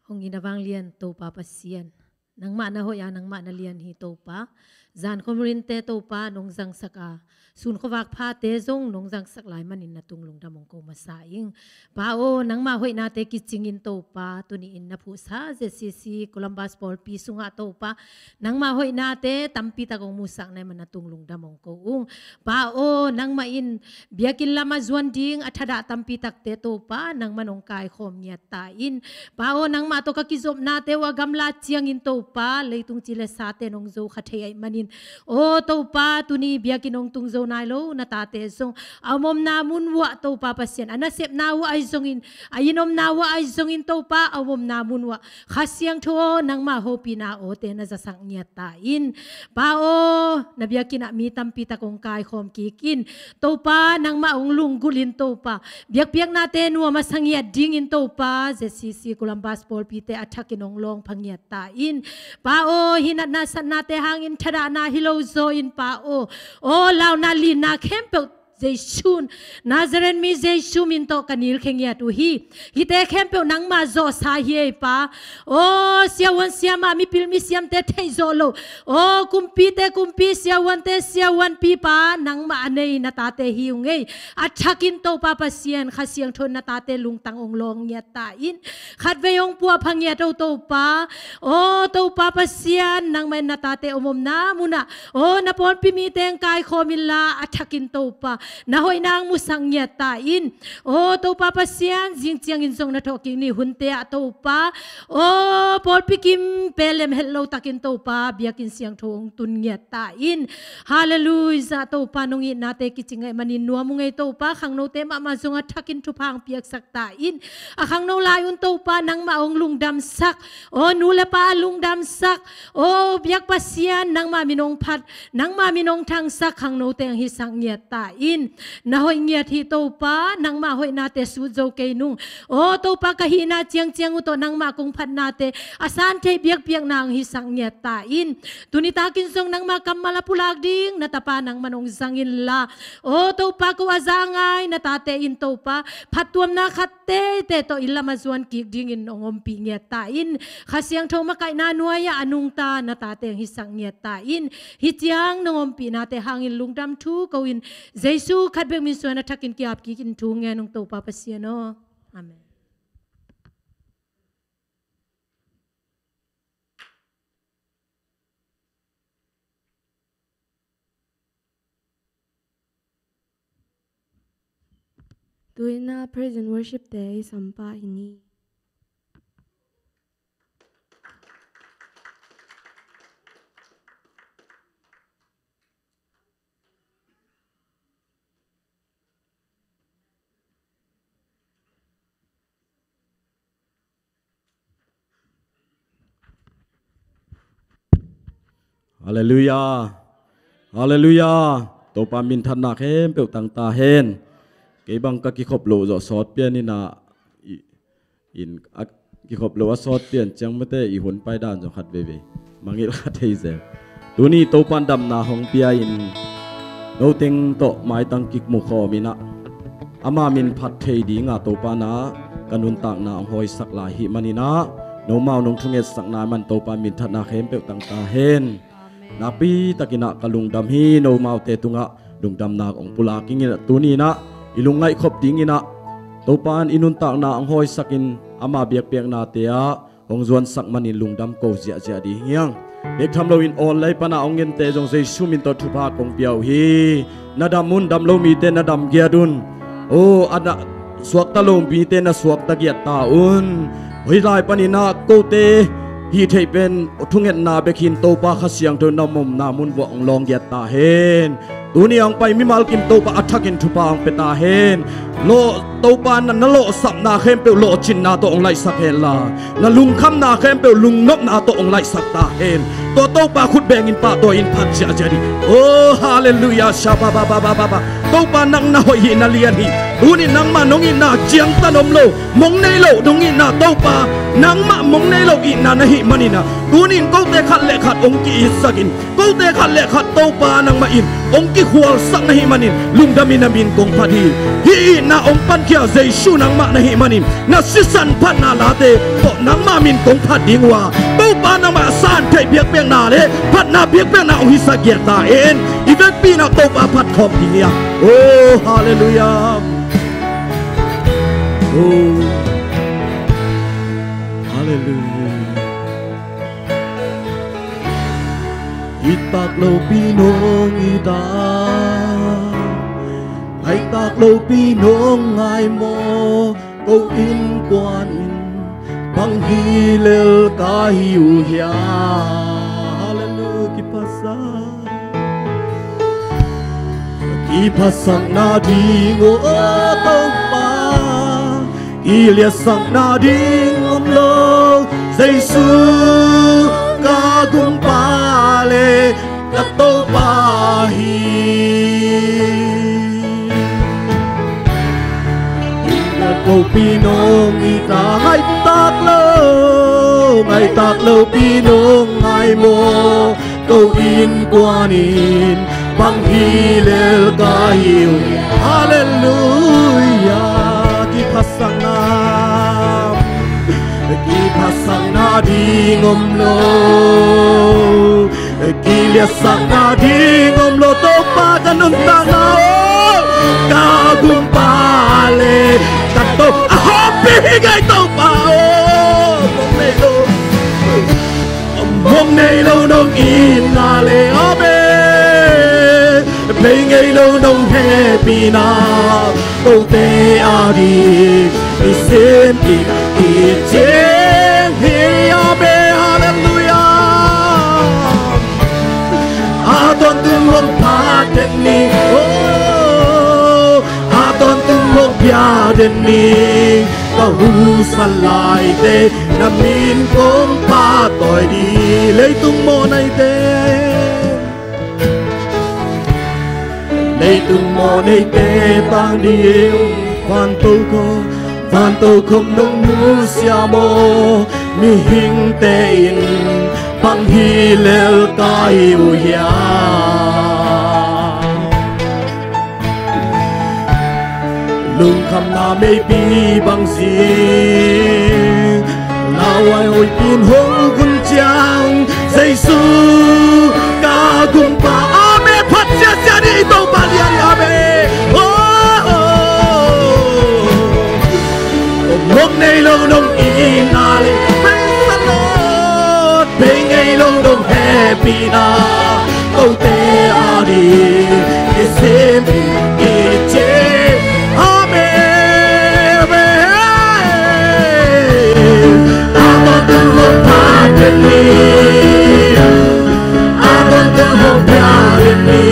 Hong in a vanglian Topa Pasian, nangmah na hoih a, nangmah na lian hi Topa. Zan khuamrinte Topa nong zangsak a, sun khuavak phate zong nong zangsak lai manin na tung lungdam hong ko masa ing. Pa aw, nangmah hoihnate kicingin Topa, tuni-in na phuhsa Z C C Columbus pawlpi sungah Topa, nangmah hoihnate tampitak hong musak na hih man na tung lungdam hong ko ung. Pa aw, nangmah in biakinn lam a zuan ding a thadah tampitakte Topa, nangman hong kaikhawm ngiat ta in. Pa aw, nangmah tawh ka kizopnate uh a gamla ciangin Topa, leitung ci le sate nong zo kha thei ahih manin, aw Topa, tuni biakinn hong tung zo nai lo na tate zong a omomna mun uah Topa Pasian, a nasepna uah ahi zongin, a inn omna uah ahi zongin Topa, a omomna mun uah Kha Siangtho aw, nangmah hopihna awte na zasak ngiat ta in. Pa aw, na biakinn ah mi tampitak hong kaikhawm kik in. Topa, nangmah hong lunggulhin Topa, biakpiaknate nuam a sa ngiat dingin Topa, Z C C Columbus pawlpite a thakin hong lawngpha ngiat ta in. Pa aw, hih natna satnate hangin thadahna hi lo zaw in Pa aw, aw launa linna khempeuh Jesu, Nazareth mi Jesu min tawh ka nilkhia ngiat uh hi. Hihte khempeuh nangmah zawhsa hi ei Pa. Aw siavuan siamah, mipil misiamte theih zawh loh, aw kumpite kumpi, siavuante siavuanpi Pa, nangmah a nei na tate hi ung ei. A thakin Topa Pasian, Kha Siangtho in na tate lungtang hong lawng ngiat ta in. Khatvei hong puahpha ngiat o Topa. Aw Topa Pasian, nangmah in na tate omomna munah, aw na pawlpi mite hong kaikhawm inla, a thakin Topa, na hoihna hong musak ngiat ta in. Aw Topa Pasian, zing ciangin zong na thawhkik ni hunte ah Topa, aw pawlpi kim pelem het lo takin Topa, biakinn siangtho hong tun ngiat ta in. Halleluiah, Topa nong itnate kicing ahih manin nuam ung ei Topa, khangnote mahmah zong a thakin thupha hong piaksak ta in. A khangno lai un Topa, nangmah hong lungdamsak, aw nu le pa a lungdamsak, aw biak Pasian, nangmah min hong phat, nangmah min hong thangsak khangnote hong hisak ngiat ta in. Na hoih ngiat hi Topa, nangmah hoihnate sut zo kei nung. Aw Topa, ka hihna ciangciang uh tawh nangmah kong phatnate a san theih biakpiakna hong hisak ngiat ta in. Tuni takin zong nangmah kammal a pulak ding na tapa nangman hong zang inla, aw Topa, ko a za a ngai na tate in Topa, phattuamna khat teitei tawh inn lam a zuan kik dingin hong ompih ngiat ta in. Kha Siangtho makaihna nuai-ah a nungta na tate hong hisak ngiat ta in. Hih ciang nong ompihnate hangin lungdam thu ko-in, Jesu khat bek min suang a thakin ki-ap kik in thu ngen ung Topa Pasian aw. Amen. Tu-in ah praise and worship te i sampah hi ni. Halleluiah. Halleluiah. Topa minthanna khempeuh tang ta hen. Kei bang ka kikhop loh zawh sawt pian inah, i, in a kikhop loh a sawt pian ciang mate i hun pai dan zong khat veivei mangilh kha thei zel. Tuni Topa in damna hong pia in, noteng tawh maitang kimu khawm inah, ama min phat thei dinga Topa na ka nuntakna hong hawisak lai hi maninah, nomau nong thungetsakna man Topa minthanna khempeuh tang ta hen. Nakpi takinah ka lungdam hi. Nomaute tungah lungdamna hong pulak inginah, tuninah i lungngaih khop dinginah Topa in i nuntakna hong hawisakin ama biakpiaknate ah hong zuansak manin lungdam ko ziahziah ding hi hang. Bek tham loin online pana hong gente zong Jesu min tawh thupha kong pia uh hi. Na dam un, dam lo mite na dam giat un. O, a na suakta lo mite na suakta giat ta un. Hih lai panin ah kote hih theih pen thungetna bek hi in Topa Kha Siangtho na omna mun vuah hong lawng giat ta hen. Tuni hong pai mimal kim Topa a thakin thupha hong pia ta hen. Lawh, Topa na, na lawhsapna khempeuh lawhcinna tawh hong laihsak hen la, na lungkhamna khempeuh lungnopna tawh hong laihsak ta hen. Tua Topa khut bengin pahtawi in phat ziahziah ding. O, halleluiah, sha ba ba ba ba ba ba. Topa nang na hoih hi, na lian hi. Tuni nangmah nong itna ciangtan om lo, mong nei lo nong itna Topa, nangmah mong nei lo itna na hih manin ah, tuni in kote khat le khat hong ki-itsakin, kote khat le khat Topa nangmah in hong kikhualsak na hih manin lungdamin na min kong phat hi. Hih itna hong pankhia Jesu nangmah na hih manin na sisan phatna late tawh nangmah min kong phat ding uh a, Topa nangmah san theih biakpiakna le phatna biakpiakna hong hisak giat ta hen. I vekpi in ah Topa phat khawm ding hi a. O, halleluiah. O, halleluiah. It tak lopi nong it a, ngai tak lopi nong ngai maw? Ko innkuan in bang hi lel ka hi uh hiam? Halleluiah, kiphasak. Kiphasakna ding aw Topa, kiliatsakna ding om lo. Jesu ka gumpa le ka Topa hi. It tak lopi nong it a, ngai tak lo, ngai tak lopi nong ngai maw? Ko innkuan in bang hi lel ka hi uh. Halleluiah. Kiphasakna, kiphasakna ding om lo, kiliatsakna ding om lo. Topa ka nuntakna aw, ka gumpa le ka Topa, a hawmpi hi ngai Topa aw. Mong nei lo, mong nei lo nong itna le, amen, bei ngei lo nong hehpihna, kote a ding i sem kik i ciang hi. Amen, halleluiah. A tawntung hong phat den ni, oh, a tawntung hong pia den ni. Ka husa laite na min kong pahtawi ding. Leitung mawhnaite, leitung mawhnaite tang ding. Van tokhom, van tokhom nong nusia maw? Mihingte in bang hi lel ka hi uh hiam? Lungkhamna meipi bang zing, lauhuai huaipi in hong hun ciang, Jesu ka gumpa. Amen. Phat ziahziah ni, i Topa lian hi. Amen. Oh, oh. Mong nei lo nong itna le, praise the Lord, bei ngei lo nong hehpihna, kote a ding i sem i ciang. Amen. A tawntung hong phat den ni, a tawntung hong pia den ni.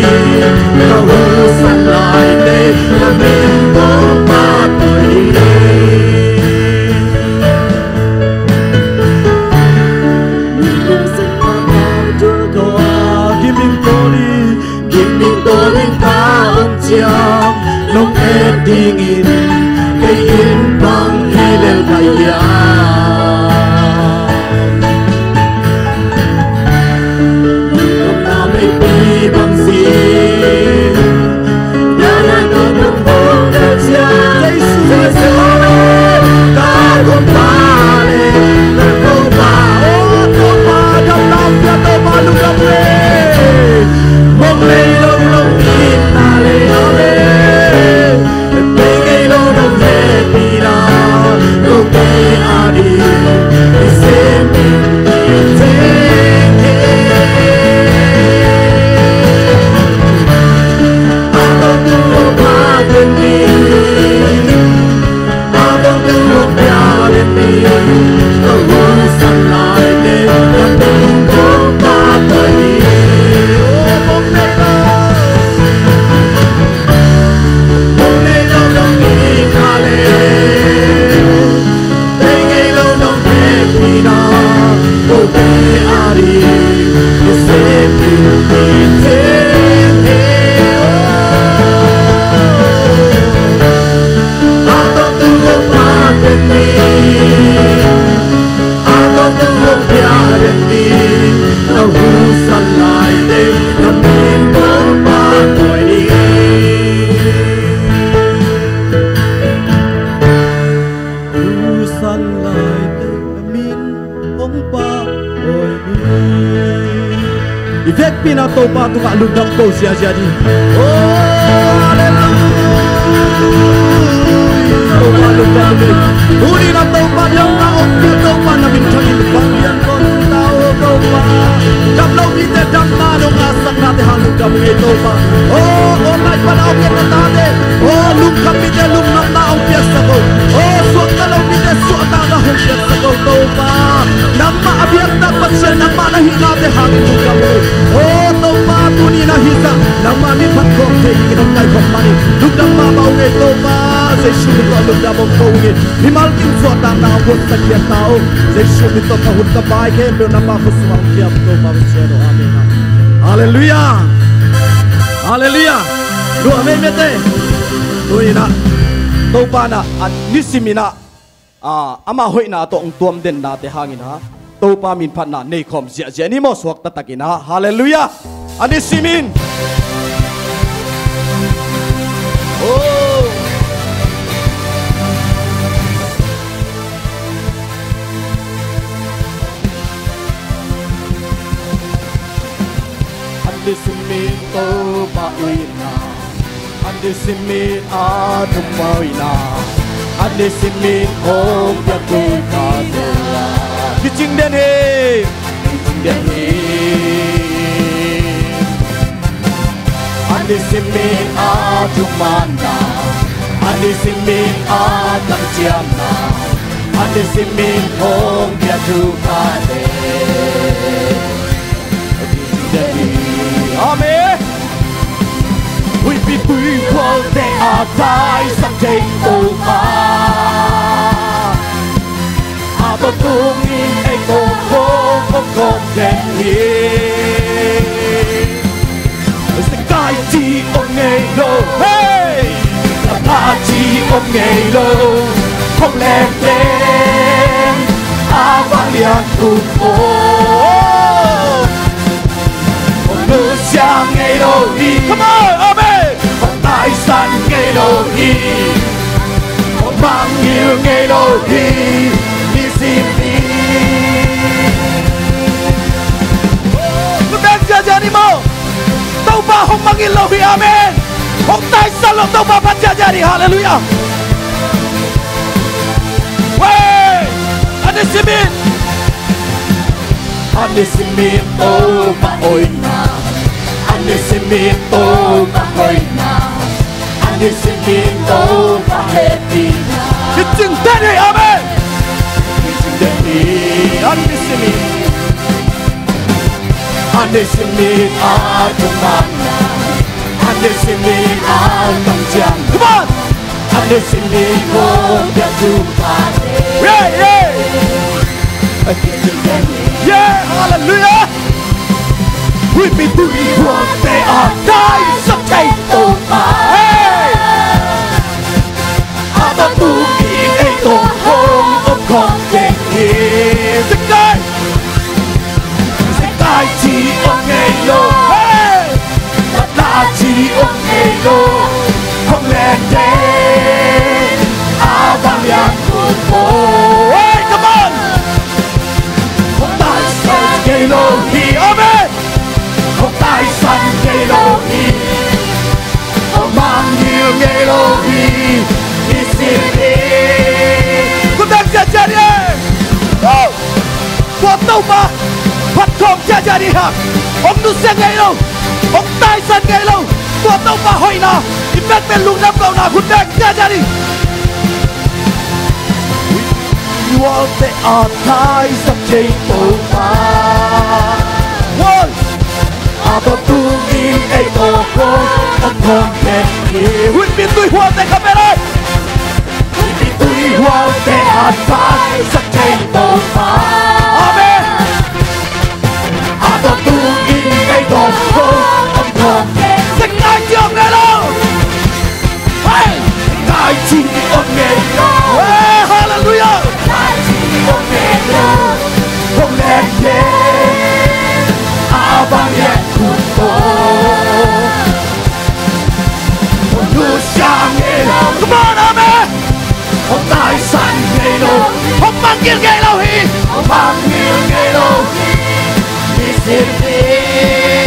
Ka husa laite na min kong pahtawi ding. Giming tawlin ka om ciang, nong et dingin kei in bang hi lel ka hiam? Lungkhamna meipi bang zing, I vekpi in ah Topa tungah lungdam ko ziahziah ni. Oh, halleluiah. Topa lungdam ni. Tuni in ah Topa damna hong pia, Topa na minthang in vanglian kong ta, oh Topa. Damlo mite damna nong ngahsaknate hang lungdam ung ei Topa. Oh, online pan a hong en na tate, oh, lungkham mite lungnopna hong piaksak o. Oh, suakta lo mite suahtakna hong piaksak o Topa. Nangmah a biaktak Pasian, nangmah na hihnate hangin lungdam ung. Oh Topa, tuni in ah hih zah nangmah mi phat khawm thei dingin hong kaikhawm manin lungdam mahmah ung ei Topa. Jesu min tawh lungdam hong ko ung ei. Mimal kim suahtakna hong buatsak khia ta o. Jesu min tawh ka hun ka bai khempeuh nangmah khut sungah hong kiam Topa Pasian aw. Amen. Halleluiah. Halleluiah. Lua meimete. Tuni in ah Topa in ah a nisimin ah, ah, ama hoihna tawh hong tuam dennate hangin ah Topa min phatna nei khawm ziahziah ni maw, suakta takin ah. Halleluiah. A nisimin. Oh. A nisimin Topa hoihna, a nisimin a thumanna, a nisimin hong piak thu ka tua. Kicing den hi. Kicing den hi. A nisimin a thumanna, a nisimin a tangciamna, a nisimin hong piak thu ka tua. Amen. Huihpi tuihualte a taisan thei Topa, a tawntungin ei tawh hong omkhawm den hi. Zekai ci om ngei lo, hey! Tapa ci om ngei lo, hong lenden a vanglian kut aw. Hong nusia ngei lo hi. Come on, amen. Hong taisan ngei lo hi. Hong mangngilh ngei lo hi. Nisim ni. Ko teng ziahziah ni maw. Topa hong mangngilh lo hi, amen. Hong taisan lo Topa phat ziahziah ni, halleluiah. Wei, a nisimin. A nisimin Topa hoihna, a nisimin Topa hoihna, a nisimin Topa hehpihna. Kicing den hi, amen. Kicing den hi, a nisimin. A nisimin a thumanna, a nisimin a tangciam. Come on. A nisimin hong piak thu ka tua. Yeah, yeah. Yeah, halleluiah. Huihpi tuihualte a taisan thei Topa, hey! A tawntungin ei tawh hong omkhawm den hi. Zekai. Zekai ci om ngei lo, hey! Tapa ci om ngei lo, hong lenden a vanglian kut aw. Hey, come on. Hong taisan ngei lo hi, amen. Hong taisan ngei lo hi. Hong mangngilh ngei lo hi. Nisim ni. Ko teng ziahziah ni. Oh. Tua Topa phat khawm ziahziah ni hang. Hong nusia ngei lo, hong taisan ngei lo, tua Topa hoihna i pekpen lungdam lohna khut beng ziahziah ni. Tuihualte a taisan thei Topa, a tawntungin ei tawh hong omkhawm den hi. Huihpi tuihualte kha pe lai. Huihpi tuihualte a taisan thei Topa, amen. A tawntungin ei tawh hong omkhawm den hi. Zekai ci om ngei lo. Hey! Zekai ci om ngei lo. Hey, halleluiah. Zekai ci om ngei lo, hong lenden a vanglian kut aw. Hong nusia ngei lo. Come on, amen. Hong taisan ngei lo, hong mangngilh ngei lo hi. Hong mangngilh ngei lo hi. Nisim ni.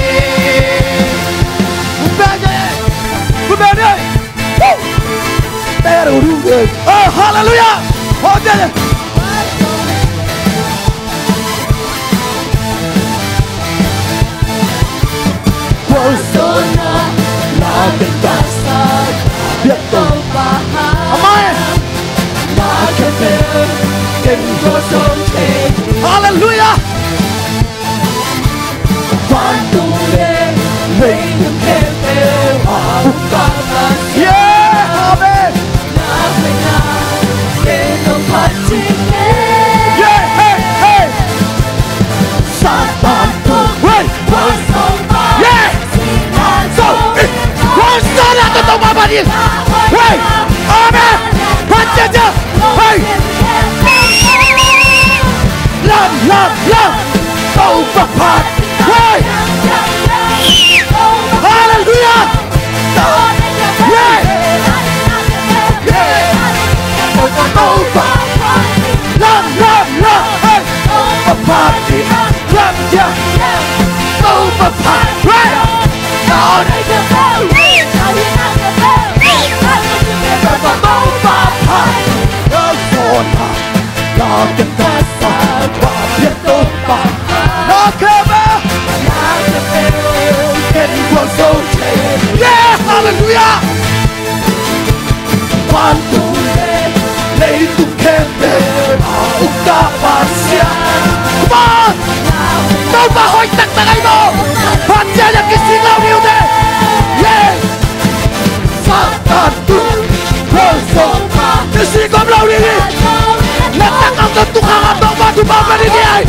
Oh, hallelujah! Oh, yeah, yeah. Amen. Hallelujah. Yeah, amen. Yeah, hey, hey. Hey. Yeah. So, eh, Hosanna to Topa phat in. Hey. Amen. Phat ciacia. Hey. Lam, lam, lam. Topa phat. Hey. Hallelujah. Yeah. Yeah. Topa phat. Lam, lam, lam. Hey. Topa phat. Lam, yeah. Topa phat. Hey. Topa phat. Yeah, hallelujah. Vantung le leitung khempeuh a ukta Pasian. Come on! Topa hoih taktak ahi maw? Pasian a kisik lo ding uh teh. Yeah! Satan tu, Topa kisik om lo ding hi. Na tak ang tu khang a Topa thupha pia ding hi.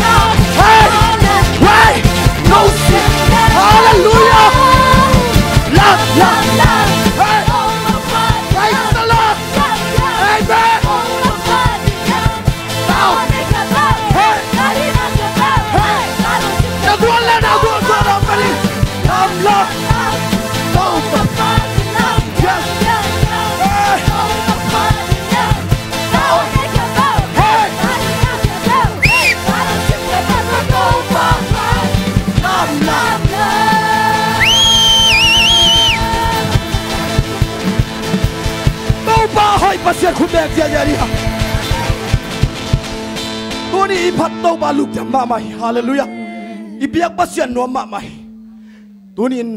Hey! Hey! No sin. Hallelujah! Love, love, love. Hey! Praise the Lord. Amen. Now. Hey. Now go on, now go on, go on, buddy. Love, love. Go. Yes. Hey. Hey. Love, love. Topa hoih Pasian khut beng ziahziah ding hi. Tuni i phat Topa lungdam mahmah hi. Hallelujah. I biak Pasian nuam mahmah hi. Tuni in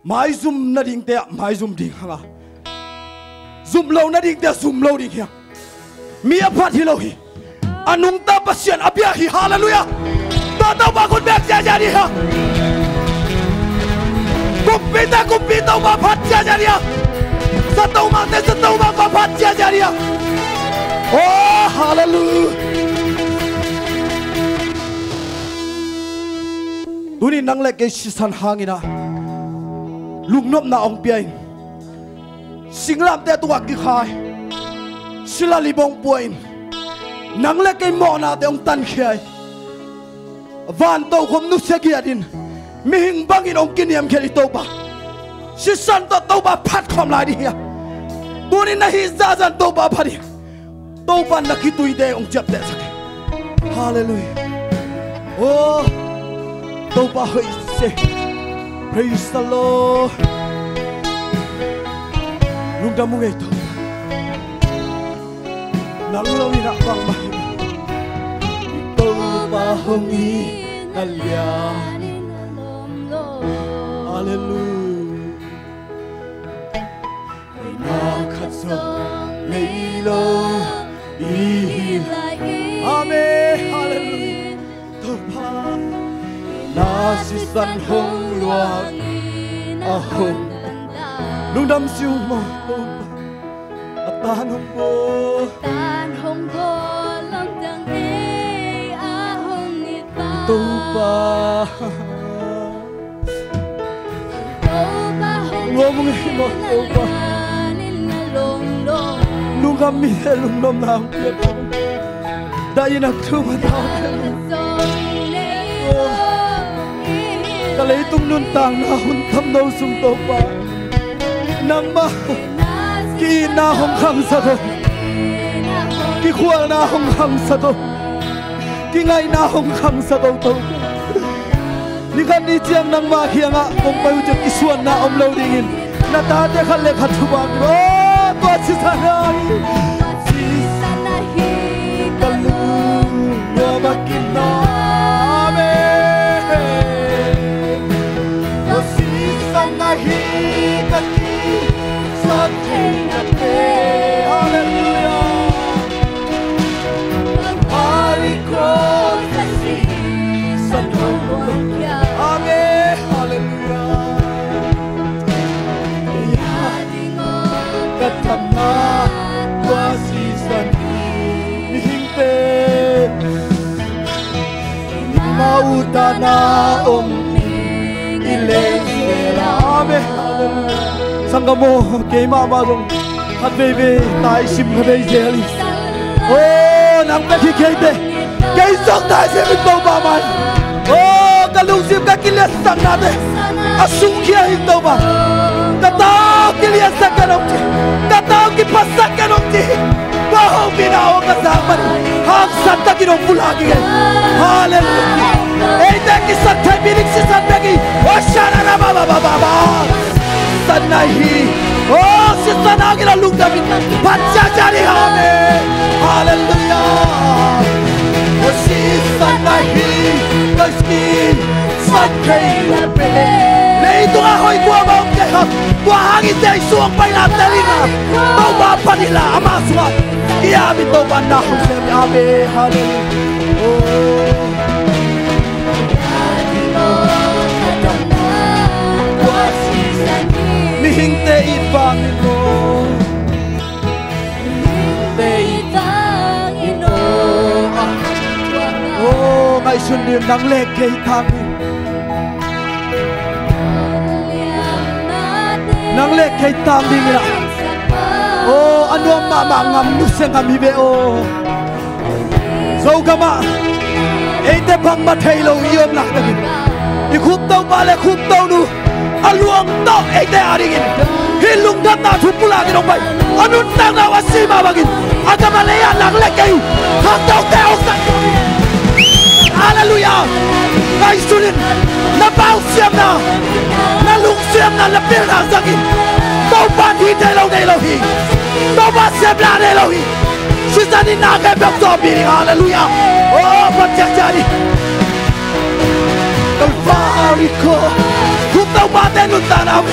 maizum nadingte ah maizum ding hang a, zum lo nadingte ah zum lo ding hi hang. Mi a phat hi lo hi. A nungta Pasian a biak hi. Hallelujah. Tua Topa khut beng ziahziah ding hi hang. Kumpite kumpi Topa phat ziahziah ding hi hang. Zato mangte zato mang phat ziahziah ding hi hang. Oh, hallelujah. Tuni nang le kei sisan hangin ah lungnopna hong pia in. Singlamteh tungah kikhai, sila libong pua in, nang le kei mawhnate hong tankhia in, van tokhom nusia giat in, mihing bangin hong kiniamkhiat i Topa, sisan tawh Topa phat khawm lai ding hi a. Tuni na hih zahzah in Topa phat in. Topa na khituite hong ciaptehsak hi. Hallelujah. Oh, Topa hoih se. Praise the Lord. Lungdam ung ei Topa. Nang lo in ah bangmah hi. Topa hong hi na lian. Hallelujah. Hoihna khat zong nei lo i hi lai hi. Amen. Hallelujah. Topa, na sisan hong luang in a hong, lungdam si ung maw Topa. A tan hong bawl, a tan hong bawl, lungdam ei a hong it pa Topa. Lungdam ung ei maw Topa. Lungdam mite lungdamna hong pia ta. Dah in a thum a ta. Ka leitung nuntakna hun tam no sung Topa, nangmah ki-itna hong khangsak o. Kikhualna hong khangsak o. Kingaihna hong khangsak o Topa. Ni khat ni ciang nangmah kiangah kong pai uh ciang kisuanna om lo dingin na tate khat le khat thupha pia. Tua sisan ahi, tua sisan ahi ka lungnuam a kinawh. Amen. Tua sisan ahi ka kisap theihna pen. Halleluiah. Calvary cross a sisan hong luang. Amen. Halleluiah. Ka thamna tua sisan hi. Mihingte ma utana om i leng zel a. Amen. Sanggam aw, keimah mah zong khat veivei tai sim kha vei zel hi. Oh, nang bek hi kei te. Kei zong tai sim hi Topa mai. Oh, ka lungsim ka kiliatsaknate a sungkhia hi Topa. Ka tau kiliatsak ken hong ci. Ka tau kiphasak ken hong ci. Tua hong mina aw ka zak man. Hangsan takin hong pulak hi kei. Halleluiah. Eite kisat thei mi ding sisan bek hi. Hosanna, ba, ba, ba, ba, ba. Sisan ahi. Oh, sisan hangin a lungdam in phat ciacia ding. Amen. Halleluiah. Oh, sisan ahi. Ka kisap theihna pen. Leitung a hoih kua mah om kei hang. Tua hangin Jesu hong paina tel in a. Topa phat in la ama sungah. I amin Topa na hong sem. Amen. Halleluiah. Oh. Mihingte it vangin maw. Mihingte it vangin maw. Oh, ngaihsun dih, nang le kei tang ding. Nang le kei tang ding in a. Oh, a nuam mahmah ngam nusia ngam hi ve aw. Zogamah eite bangmah thei lo i om laitakin i khupto pa le khupto nu a luang tawh eite adingin hih lungdamna thu pulak in hong pai. A nuntakna uh a si mah bangin a gam a lei ah nang le kei uh khangnote hong zang. Halleluiah. Ngaihsun in, na pausiamna, na lungsiamna, na pilna zangin. Topa in hih deih lo, deih lo hi. Topa siamna deih lo hi. Sisan in na khempeuh zawhpih ding. Halleluiah. Oh, phat ciacia ding. Calvary cross. Khupto pate nuntakna om.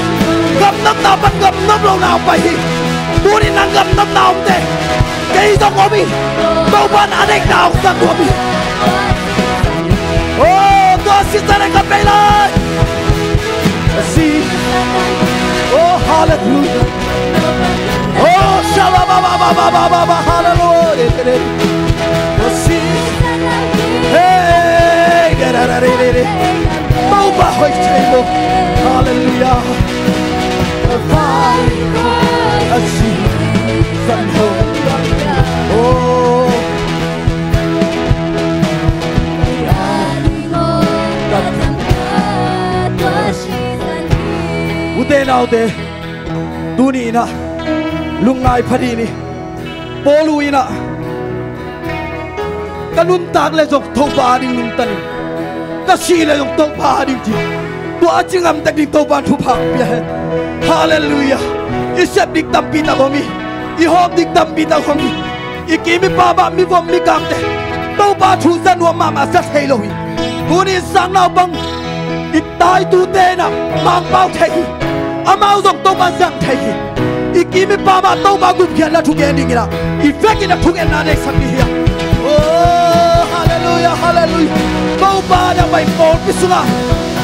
Gamnopna pan gamnop lohna om pai hi. Tuni nang gamnopna omte kei zong om hi. Topa in a deihna hong zang nuam hi. Oh, tua sisan ahi ka pei lai. Si. Oh, halleluiah. Oh, shabba, ba, ba, hallelujah. Oh, si. Hey, da, da, da, da, da, da. Topa hoih thei maw. Halleluiah. A sisan hong. Oh. Ute naute, tuni in ah lungngai pha dih ni. Paul in ah ka nuntak le zong Topa ading nuntan in, ka si le zong Topa ading ci. Tua a ci ngam tek ding Topa in thupha pia hen. Halleluiah. I sep ding tampi tak om hi. I hawm ding tampi tak om hi. I kim i pam ah mivom mikangte Topa thu za nuam mahmah za thei lo hi. Tuni sang naupang i taitute in ah Mangpau thei hi. Amau zong Topa zang thei hi. I kim i pam ah Topa gupkhiatna thugen dingin ah i vekin a thugenna neihsak ding hi a. Oh, halleluiah, halleluiah. Topa in ah bai pawlpi sungah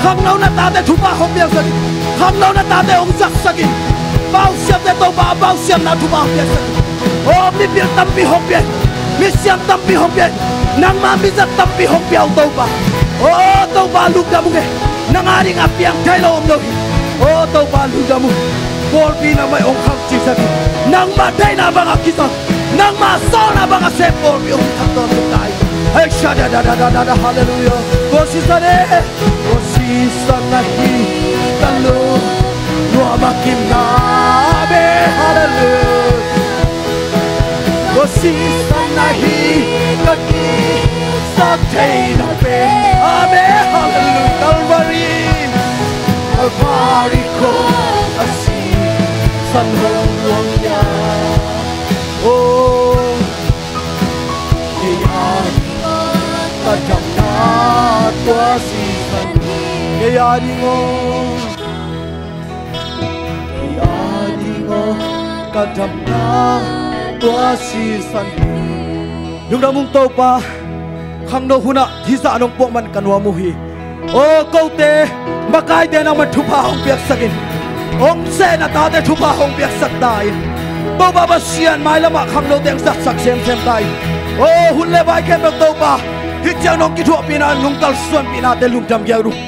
khangno na tate thupha hong piaksak in, khangno na tate hong zaksak in, pausiamte Topa a pausiamna thupha hong piaksak in. Oh, mipil tampi hong pia in, misiam tampi hong pia in, nangma mizat tampi hong pia uh Topa. Oh, Topa lungdam ung e. Nang ading a piang thei lo om lo hi. Oh, Topa lungdam ung. Pawlpi nangmah in hong khangcisak in, nangma deihna bang a kizang, nangma sawlna bang a sem pawlpi hong thangtawn tung ta hi. Hei, sha da da da da da da, halleluiah. Tua sisan e. Tua sisan ahi ka lungnuam a kimna. Amen. Halleluiah. Tua sisan ahi ka kisap theihna pen. Amen. Halleluiah. Calvary. Calvary cross a sisan hong luang hi a. Kei a ding aw, kei a ding aw, ka damna tua sisan. Lungdam ung Topa, khangno hunah hizah nong puah man ka nuam uh hi. Aw kote, makaite nangman thupha hong piaksak in. Hong sehna tate thupha hong piaksak ta in. Topa Pasian, mailamah khangnote hong zatsak semsem ta in. Aw hun le vai khempeuh Topa, hih ciang nong kithuahpihna, nong kalsuanpihnate lungdam giat uh.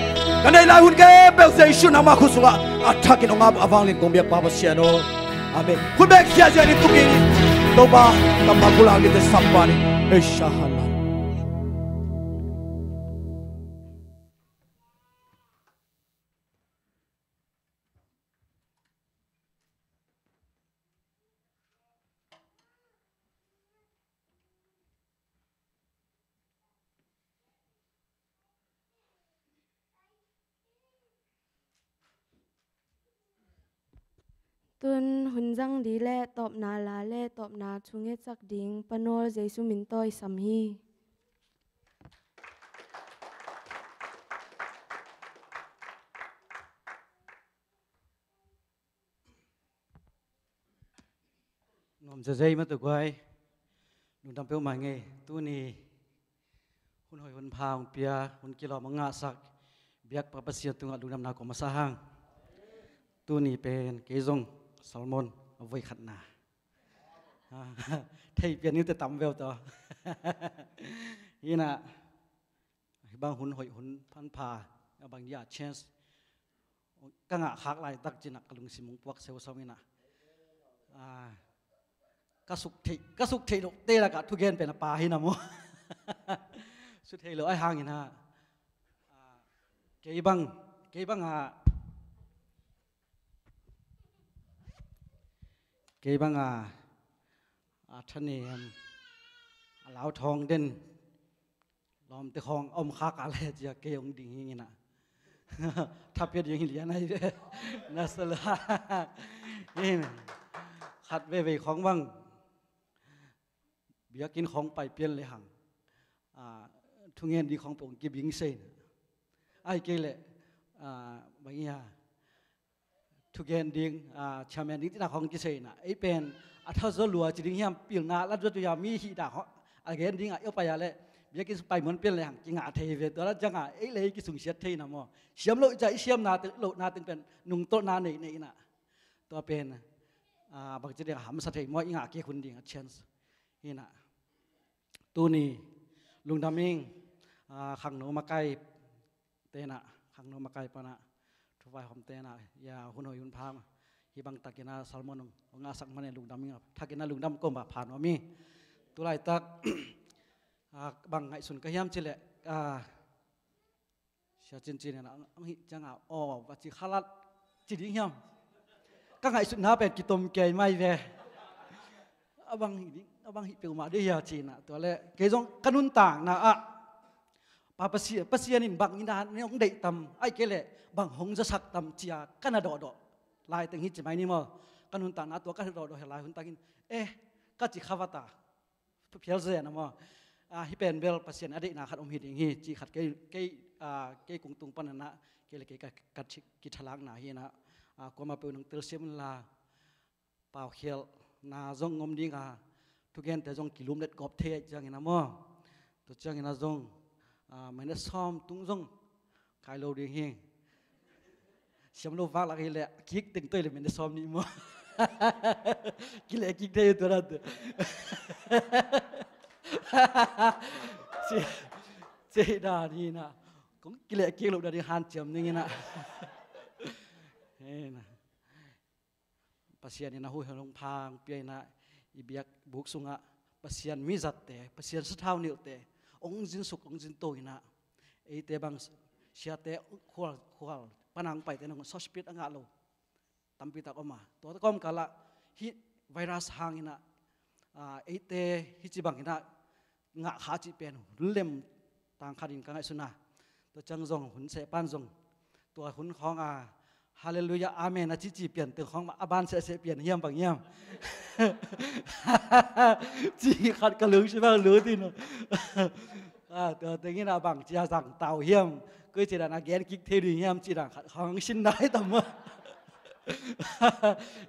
Ka neih lai hun khempeuh Jesu nangma khut sungah a thakin hong ap a vanglian kong biak Pa Pasian aw. Amen. Khut beng ziahziah ni, tu kik ni. Topa, Topa kulak ni te sampa ni. Ei shahalal. Tun hun zang ding le tawpna la le tawpna thu ngetsak ding Pa Nawl Jesu min tawh i sam hi. Nuam zezei mah tawh guai. Lungdam peuhmah ing ei. Tuni hun hoih hun pha hong pia, hun kilawm hong ngahsak biakpa Pasian tungah lungdamna kong masa hang. Tuni pen kei zong sermon a voi khatna thei pian ni uh teh tam veu tawh. Hi inah, hih bang hun hoih hun pha, a bang dia chance ka ngah khak laitak ci inah ka lungsim hong puak seusaw inah, ah, ka suk theih, ka suk theih loh te lakah thugen pen a pa hi na maw. Suk theih loh ahih hang inah, ah, kei bang, kei bang a, kei bang a, a thanem, a lauthawng den lawmte khawng a om khak a le cia kei hong ding hi inah. Tha pia ding hi lian ahi ve. Na sa lo. Hi inah, khat veve khawng bang biakinn khawng pai pian le hang, ah, thungen ding khawng peuh hong kibing se inah. Ahih kei leh, ah, bang ia, thugen ding, ah, chairman ding cihna khawng kisei inah, ei pen a thazaw lua ci ding hiam, pilna lat zaw tu hiam, mi hih dah khawng a gen ding a i aw pai a leh biakinn sung pai muan pian le hang kingah thei ve. Tua lat ciangah ei le ei kisungsiat thei na maw. Siam loh i ciah i siamna teng, lohna teng pen nungtolhna nei nei inah. Tua pen, ah, bangci ding a hamsa thei maw, i ngah kik hun ding a chance hi inah. Tuni lungdam ing, ah, khangno makai tenah, khangno makai panah, thu vaihawm tenah, ia hun hoih hun pha hih bang takinah sermon hong ngahsak manin lungdam ing a, thakinah lungdam kong ba pha nuam hi. Tulaitak, ah, bang ngaihsun ka hiam cih leh, ah, Sia Cincin inah, ang hih ciangah, aw, va ci khalat ci ding hiam? Ka ngaihsutna pen kitom kei mai ve. A bang hih ding, a bang hih peuhmah ding hia ci inah, tua leh kei zong ka nuntakna ah Pa Pasian, Pasian in bang inah hong deih tam, ahih kei leh bang hong zasak tam cia ka na dawhdawh lai teng hi ci mai ni maw. Ka nuntakna tua ka na dawhdawh hi lai hun takin, eh, ka ci kha vat a, phial zen a maw. Ah, hih pen bel Pasian a deihna khat om hi ding hi, cih khat kei, kei, ah, kei kung tung pan inah, kei le kei ka, ka thi-, kithalakna hi inah, ah, kuamah peuh nong telsiam inla, paukhialhna zong om ding a, thugente zong kilumlet gawp thei ahih ciangin a maw. Tua ciangin a zong, ah, minute sawm tung zong kai lo ding hi. Siam lo vak lak hi leh, kik teng toi le minute sawm nih maw. Kileh kik thei tua dan. Ci, ci dan hi inah. Kong kileh kik lo dan hi hanciam ding inah. Hi inah. Pasian in a huhilh hong pha hong pia inah, i biakbuk sungah Pasian mizatte, Pasian sathau nilhte hong zinsuk, hong zinto inah, eite bang siate khual, khual panang paite nong sawt spirit a ngah lo tampi tak om a. Tua kawmkalah hih virus hang inah, ah, eite hih ci bang inah ngah kha cih pen hun lem tang khat in ka ngaihsun a. Tua ciang zong hun seh pan zong tua hun khawng a, Halleluiah, Amen a cici pian teng khawng a ban sehseh pian hiam bang hiam? Ci khat ka lungsim ah lut in. Ah, tua teng in a bang cia zang tau hiam? Koi ci dan a gen kik thei ding hiam ci dan khat khang sin nai tam maw?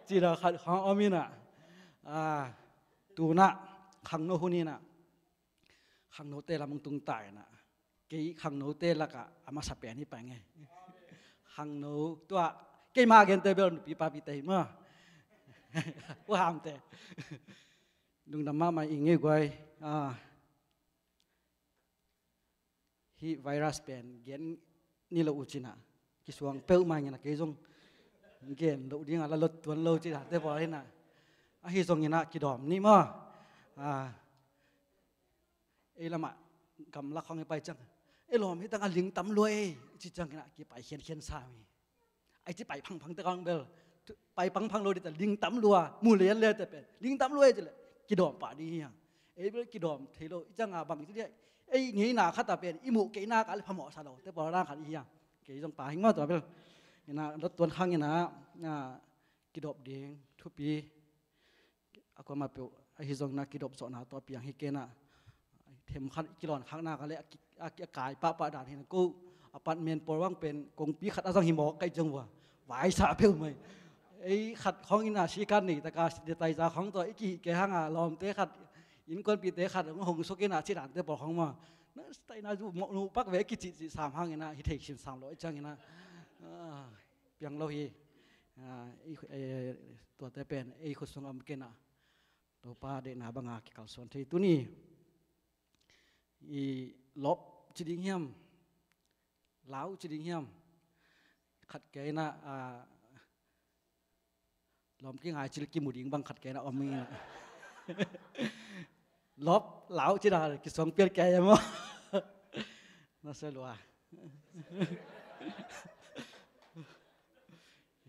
Ci dan khat khang om in ah, a, tu-in ah khangno hun in ah, khangnote lam hong tung ta in ah, kei khangnote lakah a masa pen hi pah ing e. Khangno tua, keima gente bel nupi papite hi maw? U Hamte. Lungdam mahmah ing e guai. A, hih virus pen gen ni lo uh cin ah, kisuang peuhmah ing in ah, kei zong gen loh ding a la lot tuan lo ci dante pawl in ah. Ahi zongin ah kidawm ni maw? A, ei lamah gamlak khawng i pai ciang, ei lawm hi tang a ling tam lua ei ci ciangin ah kipai khiankhian sam hi. Ai ci pai phangphang te kawng bel, pai phangphang lo ding ta, ling tam lua, mu lian le te pen ling tam lua ei ci leh kidawm pah ding hi hang. Ei bel kidawm thei lo, i ciang a bang ci ding, ei ngeina khat a pen i muh keina kah le phamawh sa lo te pawl dang khat i hi hang. Kei zong pah ing maw tua bel. In ah lot tuan khang in ah, a, kidawp ding thupi a kuamah peuh ahi zongin ah kidawp zawhna tawh a piang hi kei in ah, themkhat kilawn khakna kah le a ki-, a ki-, a kai pahpah dan hi in ah, ko apartment pawl bang pen kongpi khat a zang hi mawk ka hih ciang ua, vaisa peuhmah hi. Ei khat khawng in ah sikat nei tak a sanitizer khawng tawh i kihih kei hang a, lawmte khat, innkuanpihte khat hong hong suk in ah ci dante pawl khawng maw, na sanitizer zu mawh nuh pak ve kicihcih sam hang in ah hi thei khin sam lo i ciangin ah, a, piang lo hi. A, i, e, tuate pen ei khut sung a om kei in ah, Topa deihna bang a kikalsuan thei. Tuni i lawp ci ding hiam, lau ci ding hiam, khat kei in ah, a, lawm kingai cil kimu ding bang khat kei in ah om ing in ah. Lawp lau ci dan kisuang pian kei e maw? Na se lua.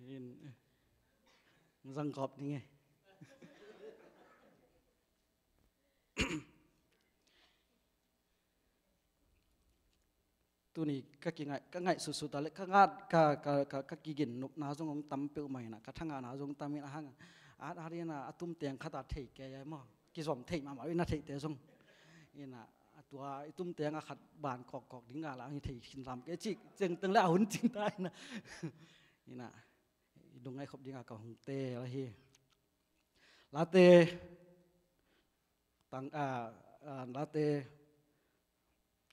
In, zang kawp ding e. Tuni ka kingaih, ka ngaihsutsut a le ka ngat, ka, ka, ka, ka kigin nopna zong hong tam peuhmah in ah, ka thangahna zong tam in ah, a hang a, a, a, in ah, a tumteng khat a thei kei a maw, kizom thei mahmah in ah theihte zong. In ah, a tua i tumteng a khat ban kawkkawk ding a la hong thei khin lam kei cih ciangteng le a hun cing ta in ah. In ah, i lungngaih khop ding a ka hong teel ahi. Late, tang, a, a, Late,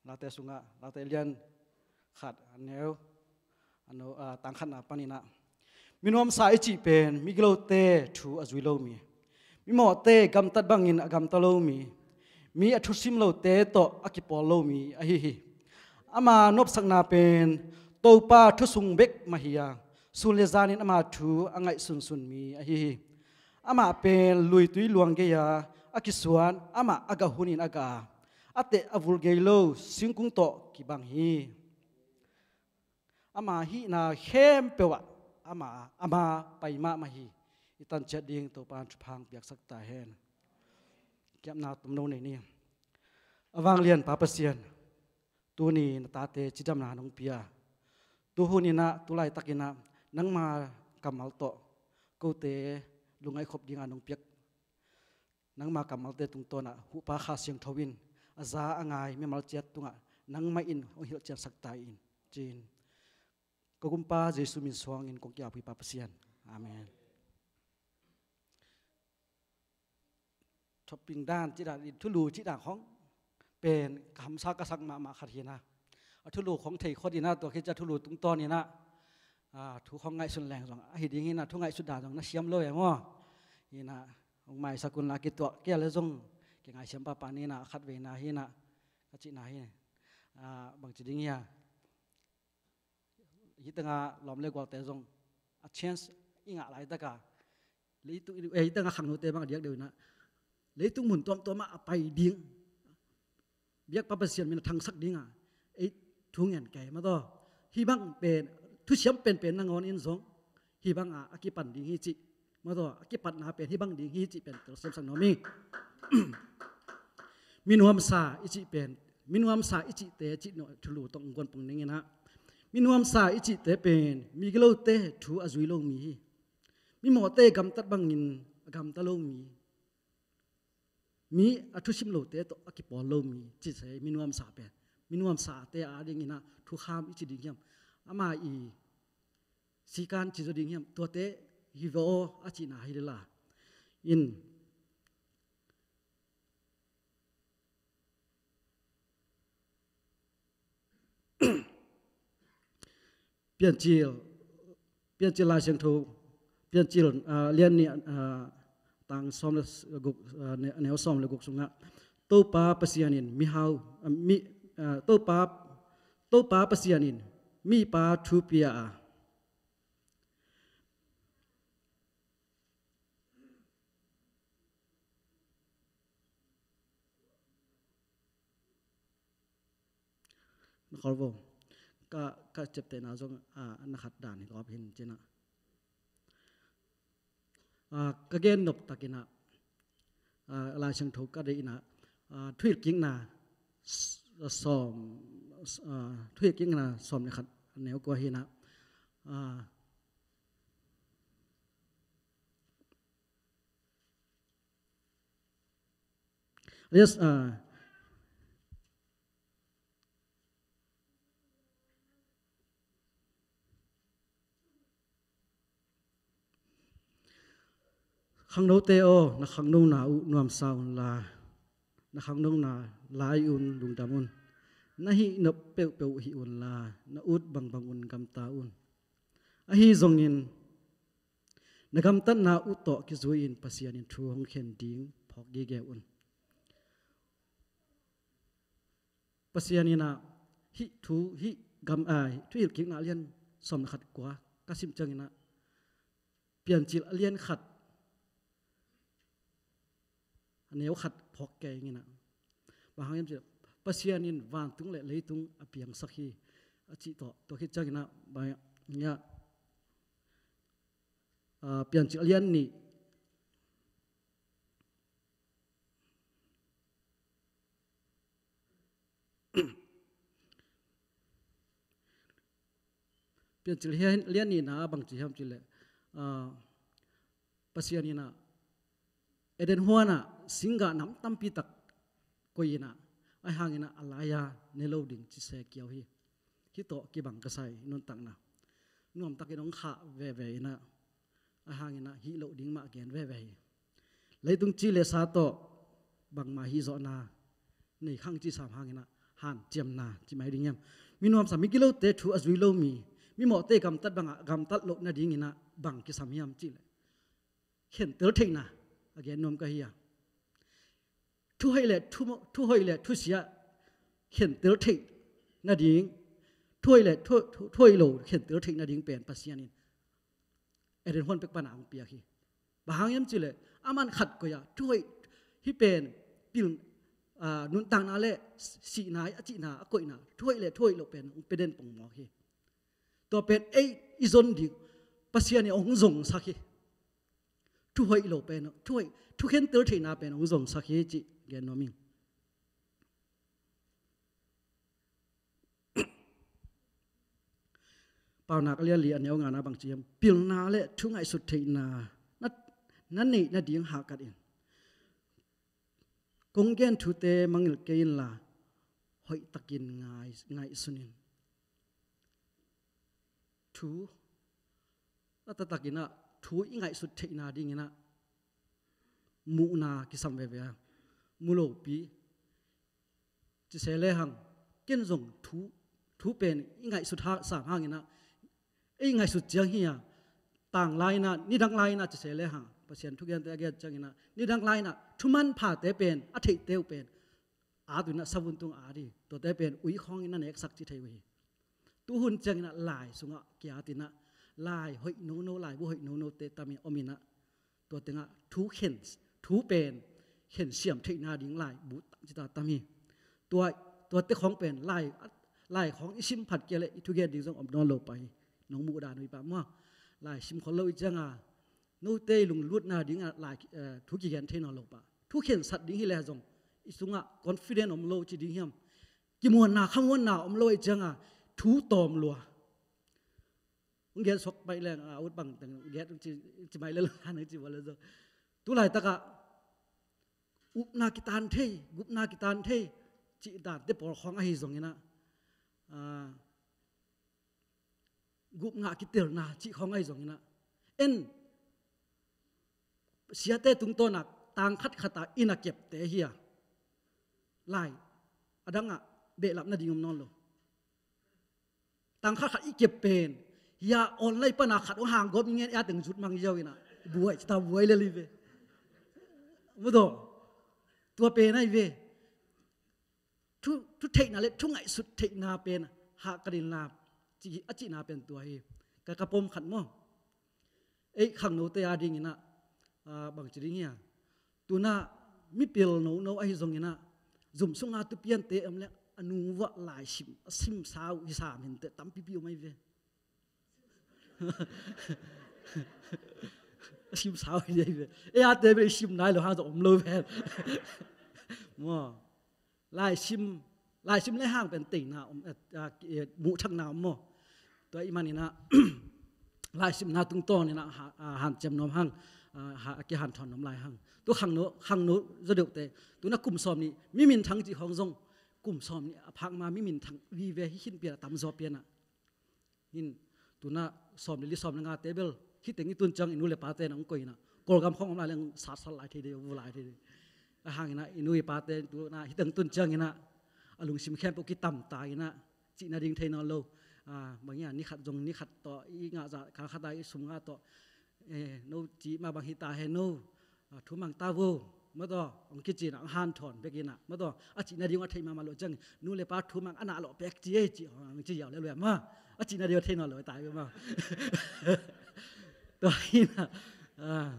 Late sungah, Late lian khat, a neu, a no, a, tang khatna panin ah, minuamsa i cih pen migilote thu a zui lo mi, mimawhte gamtat bangin a gamta lo mi, mi a thusim lote tawh a kipawl lo mi ahi hi. Ama nopsakna pen Topa thusung bek mah hi a, sun le zanin ama thu a ngaihsunsun mi ahi hi. Amah pen luitui luang gei-a a kisuan, amah a gah hunin a gah a, a teh a vul gei lo singkung tawh kibang hi. Ama hihna khempeuh ah ama, ama pai mahmah hi. I tanciat ding Topa in thupha hong piaksak ta hen. Kiapna tomno nei ni. A vanglian Pa Pasian, tuni na tate cidamna nong pia, tu hun in ah, tu laitak in ah, nangma kammal tawh kote lungngaih khop ding a nong piak, nangma kammalte tungtawn ah Huhpa Kha Siangtho in a za a ngai mimal ciat tungah nangmah in hong hilhciansak ta in, ci-in ka Gumpa Jesu min suangin kong ki-ap hi Pa Pasian. Amen. Thupi dan cih dan in, thulu cih dan khawng pen ka hamsa ka sak mahmah khat hi in ah, a thulu khawng thei khawng in ah, tua khit ciang thulu tungtawn in ah, a, thu khawng ngaihsun leng zong ahi ding hi in ah, thu ngaihsut dan zong na siam lo e maw? Hi in ah, hong maisak un la, kituak kei a le zong kingaisiam pahpah ni in ah, a khatveina hi in ah, ka cihna hi. A, bangci ding hia, hih tengah lawm le gualte zong a chance i ngah laitak a, leitung, eh, hih tengah khangnote bang a diak deuh in ah, leitung mun tuamtuam ah a pai ding, biakpa Pasian min a thangsak ding a ei thu ngen kei mah tawh. Hih bang pen thusiam penpen nangawn in zong hih bang a, a kipan ding hi cih mah tawh, a kipatna pen hih bang ding hi cih pen telsiamsak nuam hi. Minuamsa i cih pen, minuamsa i cihte cih no thulu tawh guan pang ning in ah, minuamsa i cihte pen migilote thu a zui lo mi hi. Mimawhte gamtat bangin a gamta lo mi, mi a thusim lote tawh a kipawl lo mi, ci se minuamsa pen. Minuamsate a ding in ah thu kukham i ci ding hiam, ama i sikan ci zaw ding hiam, tuate hi vaw a cihna hi lel a. In Piancil, Piancil Lai Siangtho, Piancil, ah, lian nih, ah, tang sawm le guk, ah, ne-, neu sawm le guk sungah, Topa Pasian in mihau, ah, mi, ah, Topa, Topa Pasian in mipa thu pia a, na khol vo. Ka, ka ciaptehna zong, ah, na khat dan hi gawp hin cin ah. Ah, ka gen nop takin ah, ah, Lai Siangtho ka deih in ah, ah, Thuhilhkikna s-, sawm, ah, Thuhilhkikna sawm le khat neu kua hi in ah, ah, Yes, ah, khangnote aw, na khangnona uh nuamsa unla, na khangnona lai un lungdam un. Na hih nop peuhpeuh hih unla, na ut bangbang un gamta un. Ahi zongin, na gamtatna uh tawh kizui-in Pasian in thu hong khen ding phawk gige un. Pasian in ah hih thu, hih gam, ah, Thuhilhkikna lian sawm le khat kua ka sim ciangin ah, Piancil a lian khat, a neu khat phawk kei ing in ah. Bang hang hiam cih leh, Pasian in vantung le leitung a piangsak hi, a cih tawh, tua khit ciangin ah, bang hang hiam, ah, Piancil a lian nih, Piancil lian, lian nihna ah bang ci hiam cih leh, ah, Pasian in ah Eden huan ah singgah nam tampi tak koih in ah, ahi hangin ah a lai-a ne lo ding ci se kiau hi. Hih tawh kibang ka sa hi, nuntakna nuamtakin hong khah veve in ah, ahi hangin ah hih loh ding mah gen veve hi. Leitung ci le sa tawh bangmah hih zawhna nei khang ci sam hangin ah hanciamna ci mai ding hiam? Mi nuamsa, mi gilote thu a zui lo mi, mimawhte gamtat bangah gamtat loh nadingin ah bang kisam hiam cih leh, khentel theihna a gen nuam ka hi a. Thuhoih le thu, thuhoih le thusia khentel theih nading, thuhoih le thu, thu, thuhoih lo khentel theih nading pen Pasian in Eden huan pek pana hong piak hi. Bang hang hiam cih leh, aman khat koih a, thuhoih, hih pen pil, ah, nuntakna le sihna a cihna a koihna, thuhoih le thuhoih lo pen hong pia den pongmawk hi. Tua pen ei i zon ding, Pasian in hong zongsak hi. Thuhoih lo pen, thuhoih, thukhentel theihna pen hong zongsak hi cih gen nuam ing. Paunak a lian li a neu ngana bang ci hiam? Pilna le thu ngaihsut theihna na, na neih nading hahkat in. Kong gen thute mangngilh kei inla, hoihtakin ngai, ngaihsun in. Thu a taktakin ah, thu i ngaihsut theihna dingin ah muhna kisam veve a, mu lopi. Ci se lehang, ken zong thu, thu pen i ngaihsut ha, sam hangin ah, ei ngaihsut ciang hi a, tang lai-in ah, nidang lai-in ah ci se lehang, Pasian thugente a gen ciangin ah, nidang lai-in ah thu manphate pen a theihte uh pen at un ah, savun tung at hi. Tuate pen ui khawngin na neksak ci thei uh hi. Tuhun ciangin ah lai sungah kiat in ah, lai hoih nono, laibu hoih nonote tam in om in ah, tua tengah thu khen, thu pen khen siam theihna ding laibu tam ci ta tam hi. Tua, tuate khawng pen lai, lai khawng i sim phat kei leh i thugen ding zong om nawn lo pah hi. Nong muh dan uh hi pah maw. Lai sim khol lo i cianga, note i lunglutna dingah lai, eh, thu kigen thei nawn lo pah. Thu khensat ding hi leh zong i sungah confident om lo ci ding hiam? Kimuanna, khamuanna om lo i cianga thu tawm lua. Hong gen suak pai leng, a ut bang teng, gen ci, ci mai le lo, han ci bawle zo. Tu laitakah upna kitan thei, gupna kitan thei cih dante pawl khawng ahi zongin ah, a, gupna kitelna cih khawng ahi zongin ah, en, siate tungtawn ah tang khat khat ah inn a kepte hi a, lai a dang ah behlap nading om nawn lo. Tang khat khat i kep pen hi a, online pan a khat hong hang gawp i ngen, ei a teng zut mang ziau in ah, buai ci ta, buai lel hi ve. Maw taw, tua pen ahi ve. Thu, thu theihna le thu ngaihsut theihna pen hahkat inla, ci, a cihna pen tua hi. Ka, ka pom khat maw, ei khangnote a dingin ah, ah, bangci ding hi a, tu-in ah mipil nono ahi zongin ah, zum sunga tupiante om leh a nung uah laisim a simsa uh hi sam hinteh tampipi om ahi ve. A simsa uh hi ahi ve. Ei a te bel i sim nai lo hang zong om lo ve. Maw. Laisim, laisim le hang pen teina om, eh, ah, eh, muhthakna om maw. Tua ahih manin ah, laisimna tungtawn in ah ha, ah, hanciam nuam hang, ah, ha, a kihanthawn nuam lai hang. Tu khangno, khangno zaw deuhte, tu-in ah kum sawmnih, mi minthang cih khawng zong kum sawmnih a phak ma mi minthang vive hi khin pian a, tamzaw pian ah. Hin, tu-in ah sawmli li sawmli ngate bel hih teng i tun ciang i nu le pate na hong koih in ah, Kawlgam khawng om lai leng satsat lai thei ding, vu lai thei ding. A hang in ah i nu i pate tu-in ah hih teng tun ciangin ah a lungsim khempeuh kitam ta in ah, cihna ding thei nawn lo. Ah, bang hiam, ni khat zong ni khat tawh i ngah zah, kal khat a i sum ngah tawh, eh, no cih mah bang hi ta hen no, ah, thu mang ta vo, maw taw, hong kici in ah hong hanthawn bek in ah, maw taw, a cihna ding a theih mahmah loh ciang, nu le pa thu mang a na loh pek ci ei, ci, hong ci ziau le lua maw, a cihna ding a thei nawn lo ta ve maw. Tua hi in ah, ah,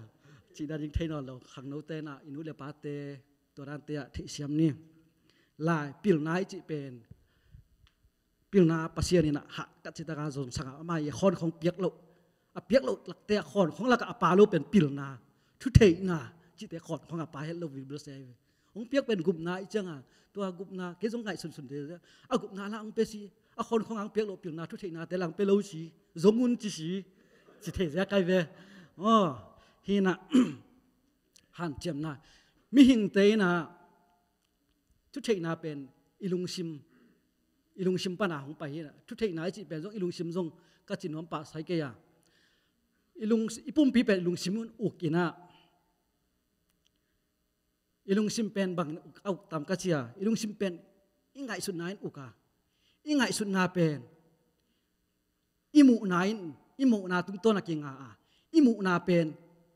cihna ding thei nawn lo, khangnote in ah i nu le pate tua dante ah theihsiam ni. Lai, pilna i cih pen, pilna Pasian in ah hahkat cih taka zong sang a, amah i khawn khawng piak loh, a piak loh lakte ah khawn khawng lakah a pha lo pen pilna, thutheihna cihte khawn khawng a pha het lo, Bible sia hi ve. Hong piak pen gupna i ciang a, tua gupna kei zong ngaihsunsun te, a gupna la hong pia si, a khawn khawng a hong piak loh pilna thutheihnate la hong pia lo si, zong un ci si, ci thei zia kai ve. Aw, hi in ah, hanciamna, mihingte in ah thutheihna pen i lungsim, i lungsim pan a hong pai hi in ah, thutheihna i cih pen zong i lungsim zong ka ci nuam pah sai kei a. I lung, i pumpi pen i lungsim in uk in ah, i lungsim pen bang a uk tam ka ci a, i lungsim pen i ngaihsutna in uk a, i ngaihsutna pen i muhna in, i muhna tungtawn a kinga a, i muhna pen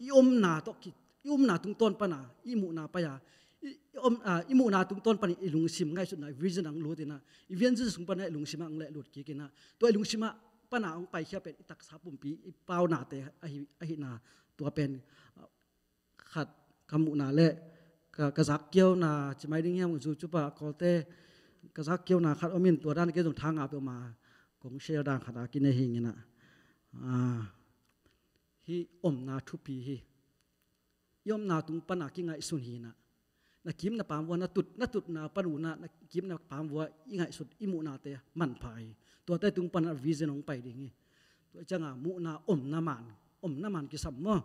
i omna tawh ki, i omna tungtawn pan a i muhna pai a, i, i om, ah, i muhna tungtawn pan i lungsim ngaihsutna, i vision ah hong lut in ah, i vision sung pan a i lungsim ah hong lehlut kik in ah, tua i lungsim ah pan a hong paikhia pen i taksa pumpi, i paunate ahi, ahihna, tua pen, ah, khat ka muhna le ka, ka zakkiauna ci mai ding hiam, zu cupa kawlte, ka zakkiauna khat om in, tua dan kei zong tha ngah peuhmah kong share dan khat a kinei hi ing in ah. Ah, hih omna thupi hi. I omna tung pan a kingaihsun hi in ah. Na kim na pam vua, na tut, na tutna pan un ah, na kim na pam vua i ngaihsut, i muhnate manpha hi. Tuate tung pan a vision hong pai ding hi. Tua ciang a muhna omna man, omna man kisam maw,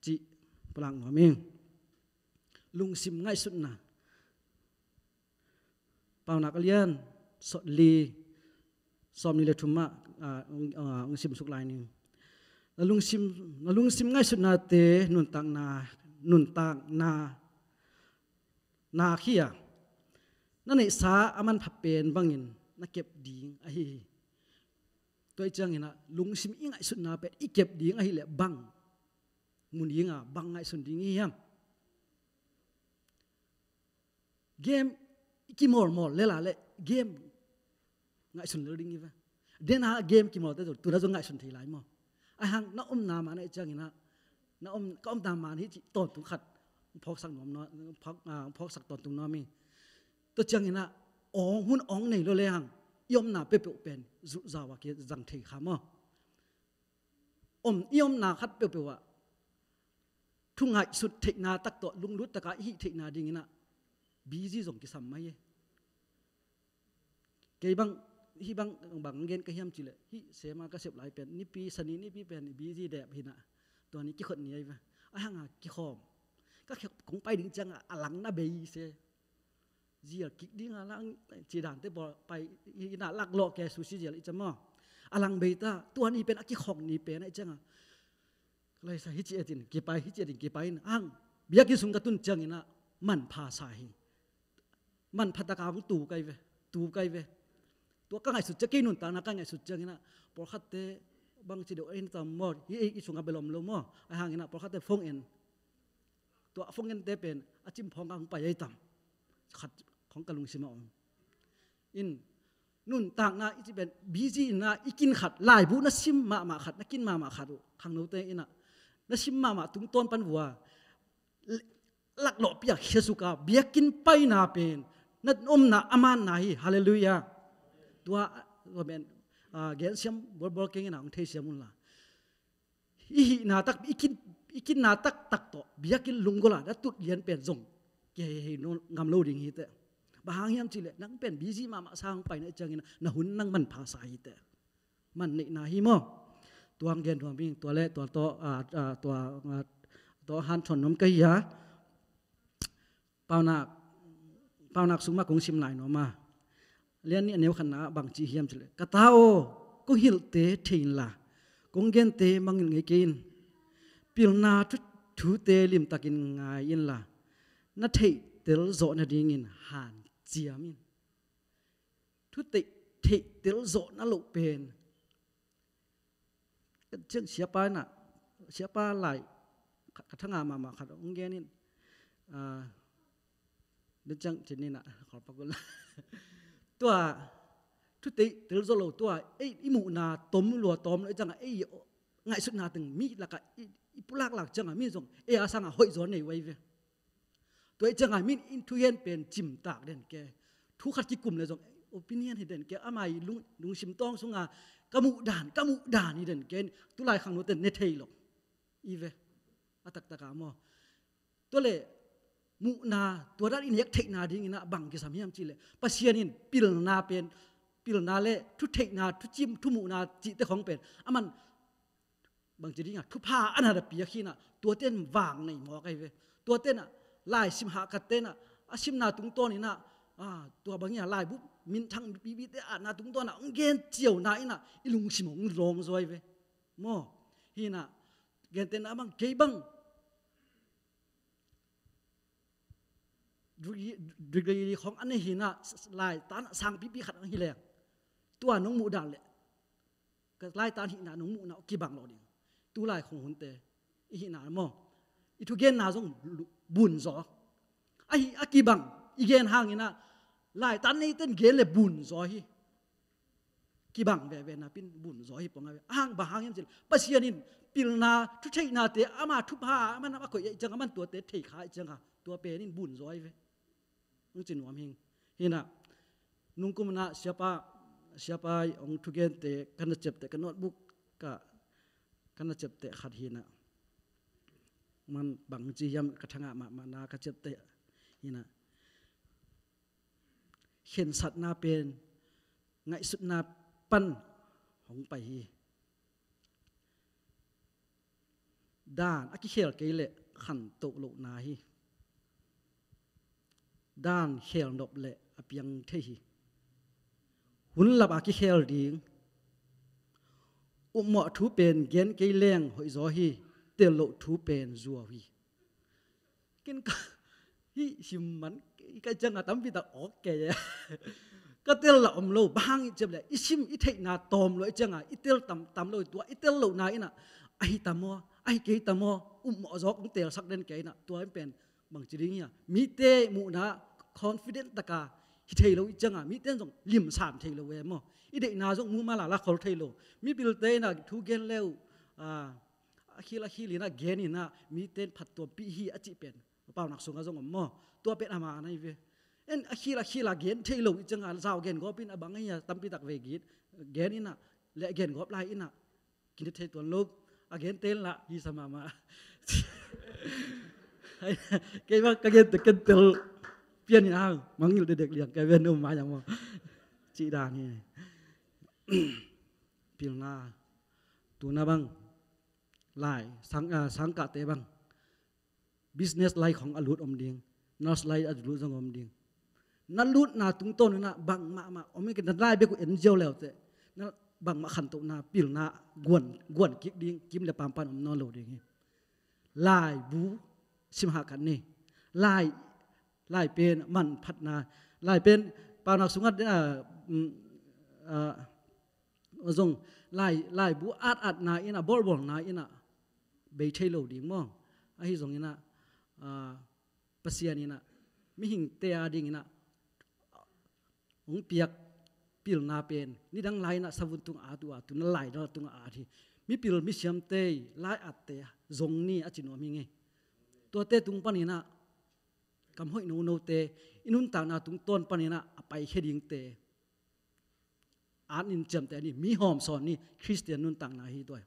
cih pulak nuam ing. Lungsim ngaihsutna. Paunak a lian sawmli, sawmli le thum ah, ah, hong, ah, hong simsuk lai ning. Na lungsim, na lungsim ngaihsutnate nuntakna, nuntakna na khi a, na neihsa a manpha pen bangin na kep ding ahi hi. Tua i ciangin ah lungsim i ngaihsutna pen i kep ding ahih leh bang mu ding a, bang ngaihsun ding i hiam? Game i kimawlmawl lel a leh game ngaihsun lel ding hi ve. Den a game kimawlte zong tu-a zong ngaihsun thei lai maw? Ahih hang na omna man ahih ciangin ah, na om, ka omna man hi cih tawntung khat phawksak nuam, nuam, phawk, ah, phawksak tawntung nuam hi. Tua ciangin ah awng, hun awng nei lo lehang i omna peuhpeuh pen zuhzau a kizang thei kha maw? Om, i omna khat peuhpeuh ah thu ngaihsut theihna tak tawh lunglut taka i hih theihna dingin ah busy zong kisam mai hi. Kei bang, hih bang, bang gen ka hiam cih leh, hih sema ka sep lai pen, nipi, sani nipi pen busy dep hi in ah, tua ni kikhot ni ahi ve. Ahih hang a kikhawm, ka khek kong pai ding ciang a, a langna bei se. Zial kik ding a lang, ci dante bawl pai, i, i na lak lawh ke sushi zial i cam maw. a lang bei ta, tua ni pen a kikhong ni pen a i cianga. Ka laisa hici etin kipai, hici etin kipai in ang biakinn sung ka tun ciangin ah manpha sa hi. Manpha taka hong tu kai ve, tu kai ve. Tua ka ngaihsut ciang, kei nuntakna ka ngaihsut ciangin ah pawlkhatte bangci deuh a hin tam maw, hi ei i sungah bel om lo maw, a hangin ah pawlkhatte phone en. Tua phone ente pen a cimphawng a hong pai ei tam. Khat khong ka lungsim a om. In nuntakna i ci pen busy inah i kin khat, laibu na sim mahmah khat, na kin mahmah khat uh khangnote inah na sim mahmah tungtawn pan vua laklawh piak khia suka biakinn paina pen na omna a manna hi. Halleluiah. Tua, tua pen, ah, gensiam bualbual keng inah hong theisiam unla. I hihna tak, i kin, i kinna taktak tawh biakinn lunggola na tut lian pen zong kihei hei ngam lo ding hi teh. Bang hang hiam cihleh nang pen busy mahmah sa hong paina i ciangin na hun nang manpha sa hi teh. Man neihna hi maw? Tua hong gen nuam ing, tua le tua tawh, ah, ah, tua, ah, tua hanthawn nuam ka hi a. Paunak, paunak sung mah kong sim lai nuam a. Lian nih a neu khatna ah bang ci hiam cihleh, ka ta aw, kong hilhte thei inla, kong gente mangngilh ngei kei in. Pilna thu, thute limtakin ngai inla, na theihtel zawh nadingin hanciam in. Thu theih, theihtel zawh na loh pen Ka ciang siapa inah, siapa lai ka, ka thanga mahmah khat hong gen in, ah, na ciang cin inah khawlpak uh la. Tua thu theihtel zawh lo, tua ei i muhna tom lua tom lo i ciangah ei ngaihsutna teng mi lakah i, i pulaklak ciangah mi zong ei a sangah hoih zaw nei uh ahi ve. Tua i ciangah min in thugen pen cimtak den ke. Thu khat kikum le zong opinion hi den ke. Ama i lung, lungsim tawng sunga ka muh dan, ka muh dan hi den ke. Tulai khangnote ne thei lo. I ve. A taktak a maw. Tua le muhna, tua dan i nek theihna dingin ah bang kisam hiam cihleh, Pasian in pilna pen, pilna le thu theihna, thu cim, thu muhna cihte khong pen a man bangci dingah thupha a na da piak hinah, tuate in vang nei mawk ahi ve. Tuate inah laisim hahkatte inah a simna tungtawn inah, ah, tua bangin ah laibu minthang bibite atna tungtawn ah hong gen ciauna inah i lungsim hong lawng zaw ahi ve. Maw, hinah gentehna bang, kei bang degree, degree khong a nei hinah, laitan sangpipi khat ang hi leng, tua nong muh dan leh ka laitan hihna nong muhna kibang lo ding. Tulai khong hunte i hihna maw, i thugenna zong lu-, bun zaw. Ahi a kibang i gen hanginah laitan neiten gen le bun zaw hi. Kibang veve napin bun zaw hi pong a ve. A hang bang hang hiam cih leh Pasian in pilna, thutheihnate ama thupha a man a koih i ciangah man tuate thei kha i ciangah tua pen in bun zaw hi ve. Hong ci nuam hing. Hinah nungkum inah siapa, siapa hong thugente ka na ciapteh, ka notebook ka, ka na ciapteh khat hinah. Man bang ci hiam ka thangah mahmahna ka ciapteh hinah. Khensatna pen ngaihsutna pan hong pai hi. Dan a kikhel kei leh khantoh lohna hi. Dan khel nop leh a piang thei hi. Hun lap a kikhel ding. Upmawh thu pen gen kei leng hoih zaw hi. Tel loh thu pen zuau hi. Ken ka hih sim man ka ciangah tampi tak awk kei e. Ka tel lah om lo, bang hang i ciap leh i sim i theihna tawm lo i ciangah i tel tam, tam lo i tua i tel lohna inah ahi tam aw, ahi kei tam aw, upmawh zawk hong telsak den kei inah tua in pen bangci ding hi a, mite muhna confident taka hi thei lo i ciangah mite in zong limsan thei lo e maw. I deihna zong mumal a la khol thei lo. Mipilte inah thu gen le uh, ah, a khil a khil inah gen inah mite in phattuampih hi a cih pen paunak sungah zong om maw? Tua pen a man ahi ve. En a khil a khil a gen thei lo i ciangah zau gen gawp in a bang ahi a tampi tak vei git gen inah le gen gawp lai inah kine thei tuan lo. A gen tel lah hi sa mahmah. Kei bang ka gen tel, ken tel pian in a mangngilh dekdek liang kei ven um mai a maw? Cih dan hi. Pilna. Tuna bang lai sang, ah, sangkahte bang business lai khong a lut om ding, nurse lai a lut zong om ding. Na lutna tungtawn inah bang mahmah om in, na lai bek uh en ziau leuteh, na bangmah khantohna, pilna, guan, guan kik ding, kim le pam pan om nawn lo ding hi. Laibu sim hahkat ni. Lai, lai pen manphatna, lai pen paunak sungah, ah, mm, ah, zong lai, laibu at-atna in a, bawlbawlna in a, bei thei lo ding maw. Ahi zongin a, ah, Pasian in a, mihingte a dingin a, hong piak pilna pen nidang lai in a savun tungah at uh a, tu-in a lai dang tungah at hi. Mipil misiamte lai atte zong ni a ci nuam hi ing. Tuate tung panin a, kam hoih nonote, i nuntakna tungtawn panin a, a paikhia dingte at ni, ciamteh ni, mi hawmsawn ni, Khristian nuntakna hi tua hi.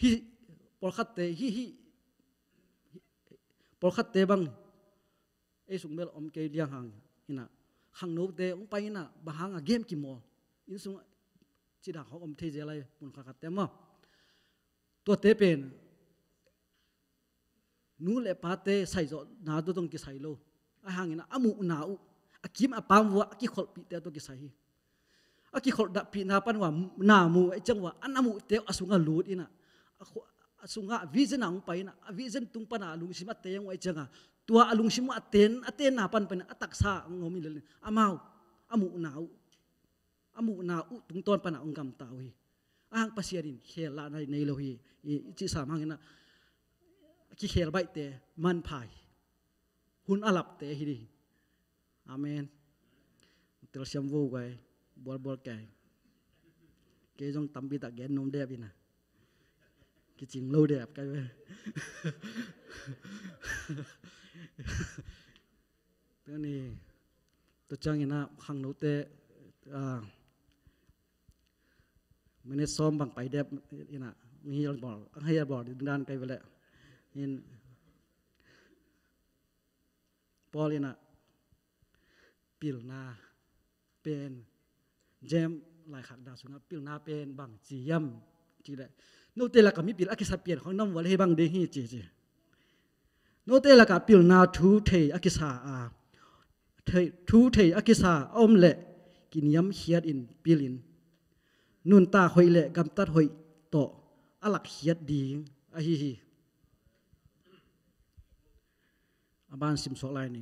Hih pawlkhatte, hih, hih pawlkhatte bang ei sung bel om kei liang hang in a, khangnote hong pai in a, bang hang a game kimawl, inn sung cidang hong om thei zel lai, mun khatkhatte maw. Tuate pen nu le pate saizawhna tawh tong kisai lo. Ahih hangin a, a muhna uh, a kim a pam uh a, a kikholhpihte tawh kisai hi. A kikholh dahpihna pan uh a, na mu ahih ciang uh a, a na muhte uh a sungah lut in a, a khu-, a sungah vision a hong pai in a, a vision tung pan a lungsim a teng uh ahih ciang a, tua a lungsim uh a ten, a tenna pan pan a taksa hong om hi lel in, amau a muhna uh, a muhna uh tungtawn pan a hong gamta uh hi. Ahih hang Pasian in khel lahna nei lo hi, i, i cih sam hangin a, a kikhel baihte manpha hi. Hun a lapte hi ding hi. Amen. Telsiam vo guai, bualbual kai. Kei zong tampi tak gen nuam dep in a, kicing lo dep kai ve. Tuni, tua ciangin a khangnote, ah, minute sawm bang pai dep in a, ang hial bawl, ang hial bawl ding dan kai ve leh. In, Paul in a, pilna pen, James laikhakna sungah pilna pen bang ci hiam cih leh, note lakah mipil a kisa pian khawng na om uh leh hih bang ding hi ci ci. Note lakah pilna thu thei a kisa a, thei, thu thei a kisa a om leh kiniamkhiat in pil in, nuntak hoih le gamtat hoih tawh a lakkhiat ding ahi hi. A ban simsuak lai ni.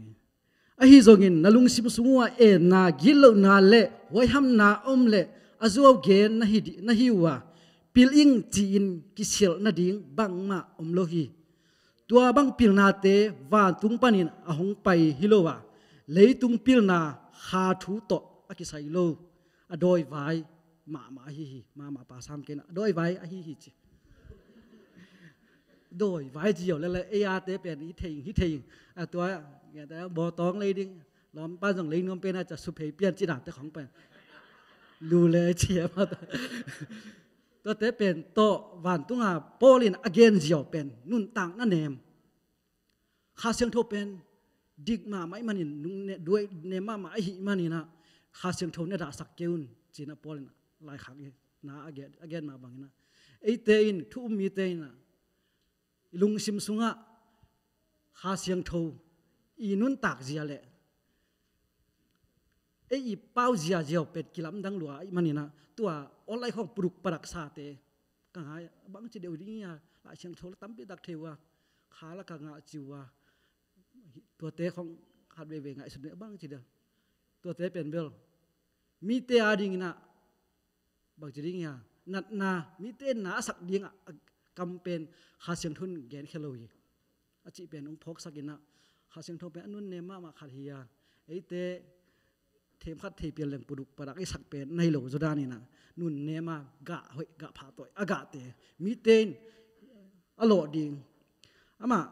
Ahi zongin na lungsim sung uh a enna, gitlohna le huaihamna om le a zuau gen na hi di-, na hi uh a, pil ing ci-in kisialh nading bangmah om lo hi. Tua bang pilnate vantung panin a hong pai hi lo a, leitung pilna kha thu tawh a kisai lo. A dawivai mahmah ahi hi, mahmah pa sam kei na, a dawivai ahi hi ci. Dawivai ziau lele, ei ate pen hi thei ing, hi thei ing. A tua, nge ta, bawtawng lei ding, lawmpa zong lei nuam pen a ca suphei pian ci dante khawng pen. Lu le ci a ma ta. Tuate pen tawh vantunga Paul in a gen ziau pen nuntakna nem. Kha Siangtho pen dik mahmah ahih manin, nung ne, duai nem mahmah ahih manin a, Kha Siangtho ne dahsak kei un, ci-in a Paul in a laikhak in a a gen, a gen mah bangin a, eite in, thu um mite in a, i lungsim sungah Kha Siangtho i nuntak zia le ei i pau ziazia uh pen kilamdang lua ahih manin a, tua online khawng puduk padak sate ka ngai, bangci deuh ding hia, Lai Siangtho la tampi tak thei uh a, kha la ka ngah ci uh a, tuate khawng khat veivei ngaihsun deuh, bangci deuh. Tuate pen bel mite a dingin a, bangci ding hia, natna, mite na a sak ding a, a kam pen Kha Siangtho in genkhia lo hi. A cih pen hong phawksak in a, Kha Siangtho pen a nunnem mahmah khat hi a, eite themkhat thei pian leng puduk padak i sak pen na hi lo zaw dan in a, nunnem a gah hoih gah pha tawh a gahte, mite in a lawh ding. Amah,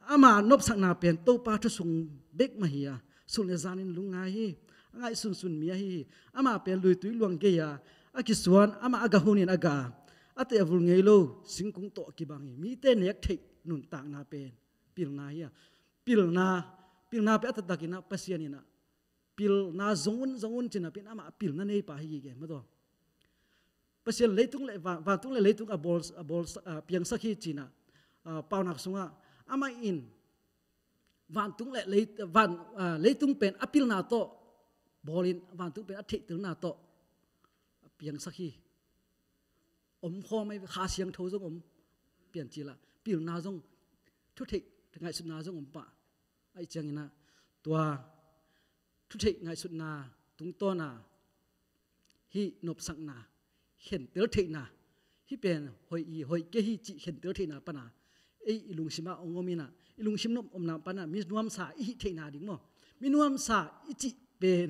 ama nopsakna pen Topa thu sung bek mah hi a, sun le zanin lungngai hi. A ngaihsunsun mi ahi hi. Amah pen luitui luang gei a, a kisuan, amah a gah hunin a gah a, a tehvul ngei lo singkung tawh kibang hi. Mite nek theih nuntakna pen pilna hi a, pilna, pilna pen a taktakin a Pasian in a, pilna zong un, zong un ci-in a pen amah pilna neipa hi gige maw taw. Pasian leitung le van, vantung le leitung a bawl, a bawl, a piangsak hi ci-in a, a, Paunak sungah amah in vantung le lei, van, a, leitung pen a pilna tawh bawlin, vantung pen a theihtelna tawh piangsak hi. Om khawm ahi ve, Kha Siangtho zong om, piancil ah pilna zong, thutheih ngaihsutna zong om pah. Ahih ciangin ah tua thutheih ngaihsutna tungtawn a hih nopsakna, khentel theihna, hih pen hoih hi, hoih kei hi cih khentel theihna pan a, ei i lungsim ah hong om in ah, i lungsim nop omna pan a mi nuamsa i hih theihna ding maw. Mi nuamsa i cih pen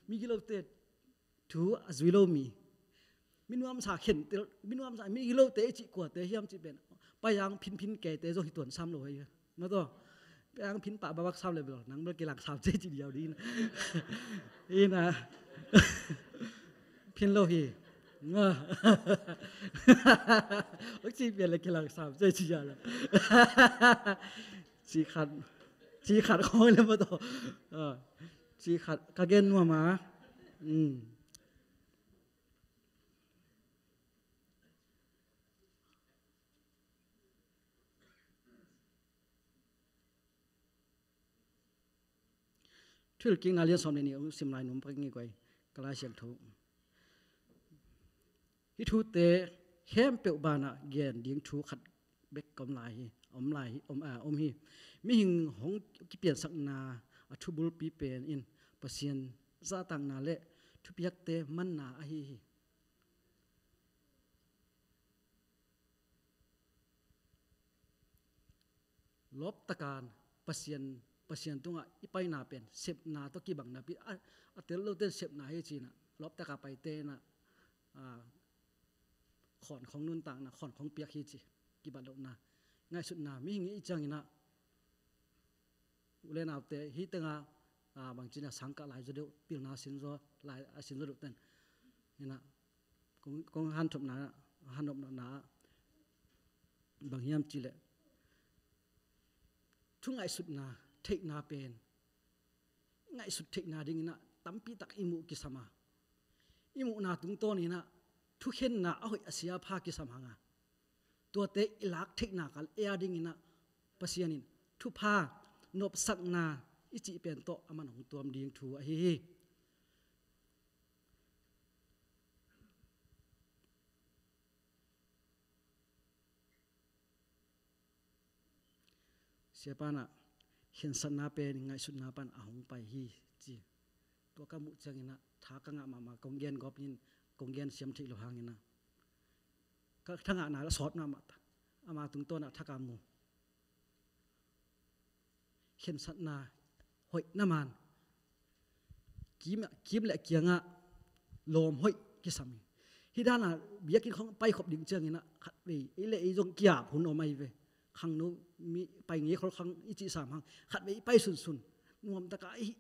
migilote thu a zui lo mi. Mi nuamsa khentel, mi nuamsa, migilote i cih kuate hiam cih pen, Paiang Phin, Phin Kei te zong hi tuan sam lo hi. Maw taw, Paiang Phin pah babak sam le bel, nang bel kilang sam cei ci diau ding. Ina. Phin lo hi. Maw. Uk ci pian le kilang sam cei ci diau le. Ci khat. Ci khat khong le maw taw. Ah. Ci khat ka gen nuam a. Mm. Thuhilhkikna lian sawm le nih hong sim lai nung pak ing ei guai, ka Lai Siangtho. Hih thute khempeuh banah gen ding thu khat bek om lai hi, om lai hi, om, ah, om hi. Mihing hong kipiansakna a thubulpi pen in Pasian zahtakna le thupiakte manna ahi hi. Lawptaka Pasian, Pasian tungah i paina pen sepna tawh kibang napi, a, a tel lote in sepna hi ci-in ah, lawptaka paite in ah, a, khawn khong nuntakna, khawn khong piak hi ci, kibat lohna, ngaihsutna, mihing i ciangin ah, u le naute, hih tengah, a, bangci-in ah sangkah lai zaw deuh, pilna sin zaw, lai a sin zaw deuh ten. In ah, kong, kong hanthotna, hanthotna, bang hiam cih leh, thu ngaihsutna, theihna pen, ngaihsut theihna dingin ah, tampi tak i muh kisam a. I muhna tungtawn in ah, thukhenna a hoih a sia pha kisam hang a. Tuate i lak theihna kal ei a dingin ah, Pasian in thupha, nopsakna i cih pen tawh a man hong tuam ding thu ahi hi. Siapa in ah, khensatna pen ngaihsutna pan a hong pai hi ci. Tua ka muh ciangin ah, tha ka ngah mahmah, kong gen gawp in, kong gen siam theih loh hangin ah, ka tha ngahna la sawt mahmah ta. Ama tungtawn ah tha ka mu. Khensatna hoih na man, kim, kim le kiangah lawm hoih kisam hi. Hih dan a biakinn khong paikhop ding ciangin ah, khatvei ei le ei zong kiap hun om ahi ve. Khangno mi pai ngei khol khang i cih sam hang, khatvei i pai sunsun, nuamtaka i hih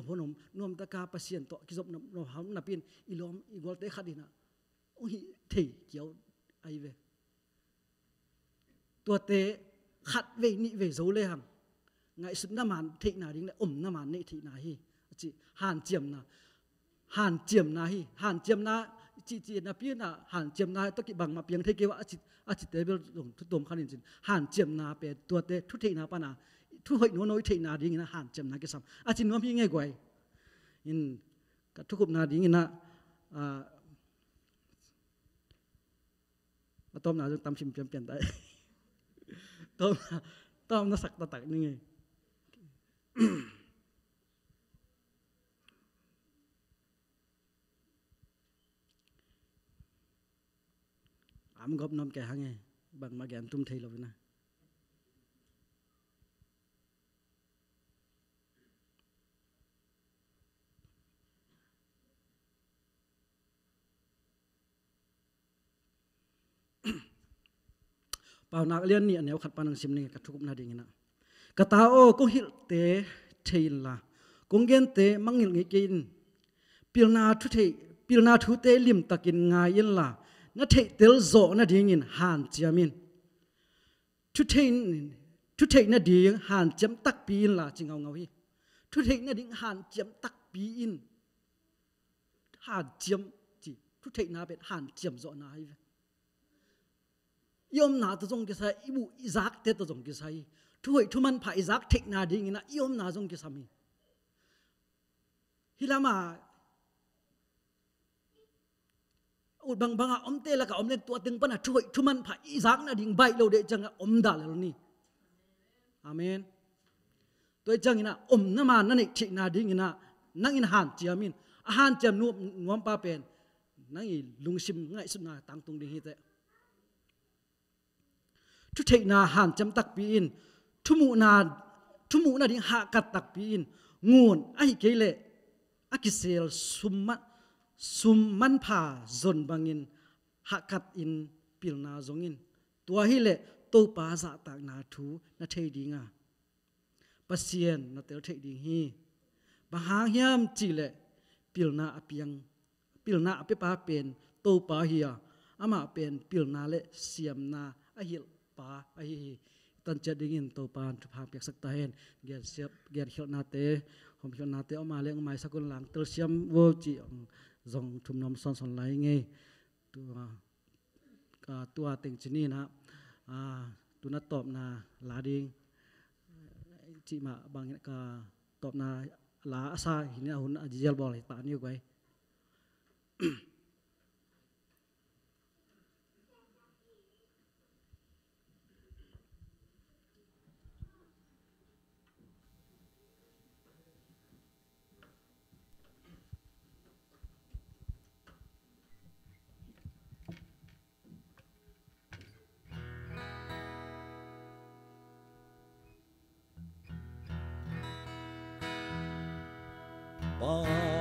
hun om, nuamtaka Pasian tawh kizop nop, nop ham napi-in i lawm i gualte khat in ah hong hih thei kiau ahi ve. Tuate khatvei nihvei zo lehang, ngaihsutna man theihna ding le omna man neih theihna hi, a ci. Hanciamna, hanciamna hi, hanciamna cihcih napi-in ah, hanciamna tawh kibang mah piang thei kei uh a, a ci, a cite bel zong thu tuam khat in cin. Hanciamna pen tuate thutheihna pan a, thu hoih nono i theihna dingin ah hanciamna kisam, a ci nuam hi ing ei guai. In ka thukhupna dingin ah, a, a tawpna zong tam him pianpian ta. Tawpna, tawpna sak taktak ning ei. Am gawp nuam kei hang ei, bangmah gen tum thei lo in ah. Paunak lian nih a neu khat pan hong sim ning ei, ka thukupna dingin ah. Ka ta aw, kong hilhte thei inla, kong gente mangngilh ngei kei in. Pilna thu thei, pilna thute limtakin ngai inla, na theihtel zawh nadingin hanciam in. Thu theih, thu theih nading hanciam takpi inla, ci ngaungau hi. Thu theih nading hanciam takpi in. Hanciam ci, thu theihna pen hanciam zawhna hi ve. I omna tawh zong kisai, i buh i zakte tawh zong kisai. Thu hoih thu manpha i zak theihna dingin ah i omna zong kisam hi. Hih lamah, ut bangbang a omte lakah om leng tua teng pana thuhoih thumanpha i zak nading baih lo deih ciangin om dah lel ni. Amen. Tua ciangin ah omna ma na neih theihna dingin ah nang in hanciam in, a hanciam nuam, nuampa pen nang i lungsim ngaihsutna tangtung ding hi teh. Thutheihna hanciam takpi in, thumuhna, thumuhna ding hahkat takpi in, ngun ahi kei leh a kisel sum ma-, sum manpha zon bangin hahkat in pilna zong in. Tua hileh Topa zahtakna thu na thei ding a, Pasian na tel theih ding hi. Bang hang hiam cihleh pilna a piang, pilna a piapa pen Topa hi a, amah pen pilna le siamna a hilhpa ahi hi. Tanciat dingin Topa in thupha piaksak ta hen. Gensiam, genkhialhnate, homkhialhnate om a leng maisak un lang, telsiam vo cih zong thum nuam sawnsawn lai ngei. Tua, ka tua teng ci ni in ah, a, tu-in ah tawpna la ding cih mah bangin ka tawpna la a sa hi ni a, hun a zial bawl hi ta ni guai.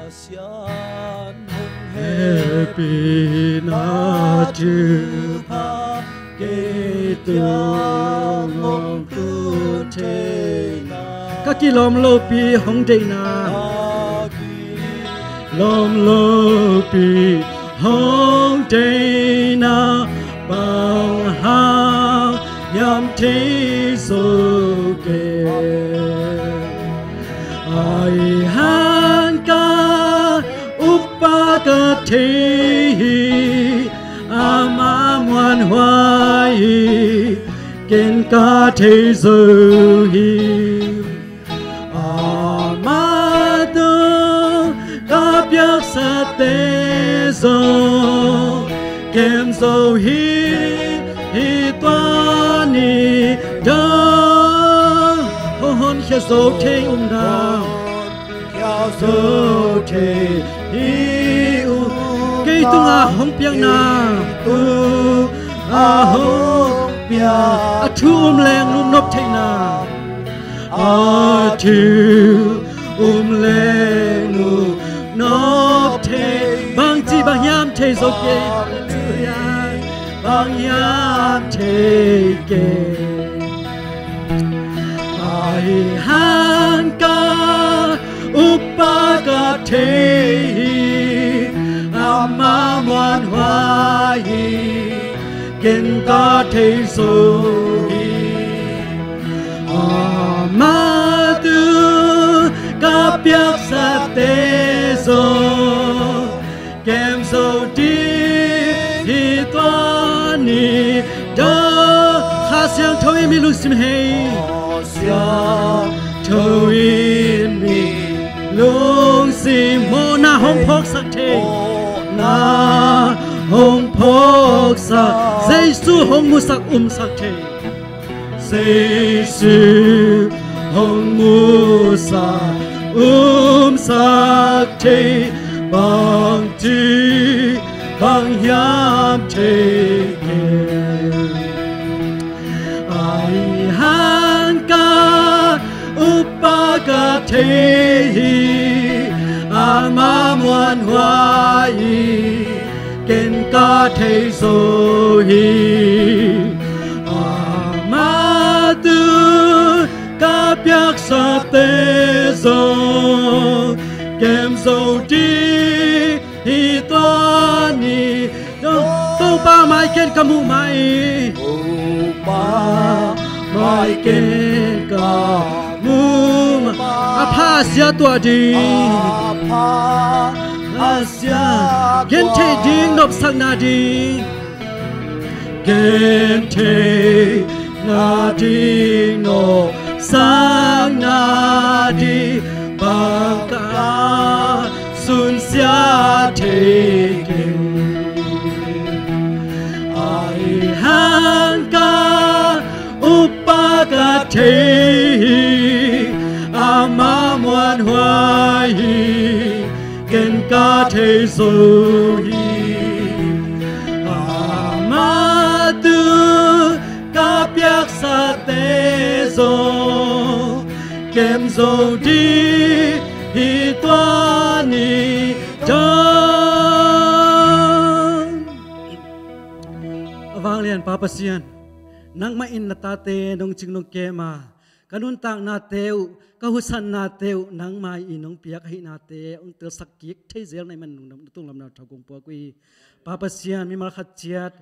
Pasian hong hehpihna thupha kei tungah hong tun theihna. Ka kilawm lopi hong deihna. Ka kilawm lopi hong deihna, bang hang hiam thei zo kei. Ahi hang ka uppa ka thei hi, ama muanhuai hi, ken ka thei zo hi. Ama tung ka piaksate zong kem zo hi, hi tua ni dong. Hong honkhia zo thei um dang. Honkhia zo thei hi uh. Kei tungah hong piakna. Kei tungah hong piak. A thu um leng nop theihna. A thu um leng nop thei. Bangci bang hiam thei zo kei. Bang hiam thei kei. Ahi hang ka uppa ka thei hi, ama muanhuai hi, ken ka thei zo hi. Ama tung ka piaksate zong kem zo ding hi tua ni dong. Kha Siangtho in mi lungsim hei. Kha Siangtho in mi lungsim mawhna hong phawksak thei. Mawhna hong phawksak. Jesu hong musak umsak thei. Jesu hong musak umsak thei, bangci bang hiam thei kei. Ahi hang ka uppa ka thei hi, ama muanhuai hi, ken ka thei zo hi. Ama tung ka piaksate zong kem zo ding hi tua ni dong. Topa mai ken ka muh mah hi. Topa mai ken ka muh mah. A pha a sia tuah ding. A pha a sia tuah. Gentheih ding nopsakna ding. Gentheih nading nopsakna ding bang ka sunsia thei keng. thei hi, ama muanhuai hi, ken ka thei zo hi. Ama tu ka piaksate zo kem zo dih hi tua ni dong. A vanglian Pa Pasian, nangmah in na tate nong cing nong kem a, ka nuntaknate uh, ka husatnate uh nangmah in nong piak ahihnate hong telsak kik thei zel na hih man nung na tung lamna thau kong puak uh hi. Pa Pasian, mimal khat ciat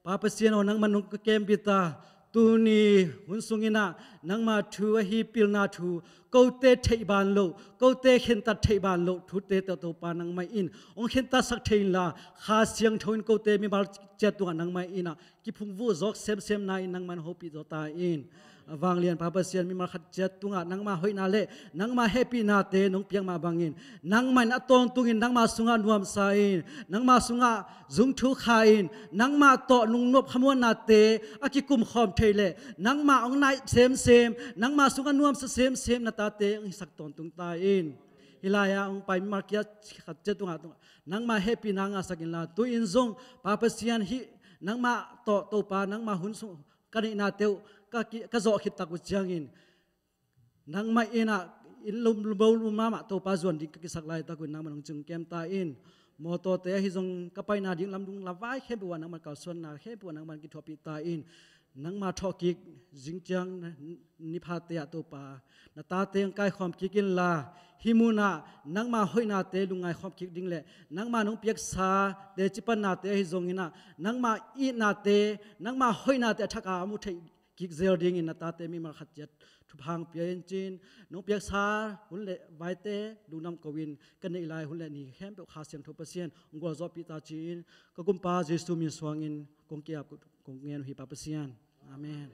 Pa Pasian aw, nangmah nong ka kempih ta. Tuni hun sungin ah nangmah thu ahi pilna thu, kote theih ban loh, kote khentat theih ban loh thute tawh Topa nangmah in hong khentatsak thei inla, Kha Siangtho in kote mimal ciat tungah nangmah in ah kiphungvuh zawk semsem na in nangmah in hopih zaw ta in. A vanglian Pa Pasian, mimal khat ciat tungah nangmah hoihna le nangmah hehpihnate nong piak mah bangin nangmah in a tawntungin nangmah sungah nuamsa in, nangmah sungah zungthu kha in, nangmah tawh nungnop khamuannate a kikumkhawm thei le nangmah hong naih semsem, nangmah sungah nuamsa semsem na tate hong hisak tawntung ta in. Hih lai-ah hong pai mimal khat ciat tungah nangmah hehpihna ngahsak inla, tu-in zong Pa Pasian, hih nangmah tawh Topa nangmah hun sung ka neihnate uh ka ki-, ka zawh khit tak uh ciangin nangmah in ah inn lum, lum, lum mahmah Topa zuan ding ka kisak laitak uh in nangmah hong cing kem ta in. Mawtawte ahi zong ka paina ding lamdung lamvai khempeuh ah nangmah kalsuanna khempeuh ah nangmah kithuahpih ta in. Nangmah thawhkik zingciang niphate ah Topa na tate hong kaikhawm kik inla, hih munah nangmah hoihnate lungngaikhawm kik ding le nangmah nong piaksa teci pannate ahi zongin ah nangmah itnate, nangmah hoihnate a thak a mu theih kik zel dingin na tate mimal khat ciat thupha hong pia in ci-in, nong piaksa hun le vaite lungdam ko-in ka neih lai hun le ni khempeuh Kha Siangtho Pasian hong gualzawhpih ta ci-in ka Kumpa Jesu min suangin kong ki-ap, kong ngen uh hi Pa Pasian. Amen.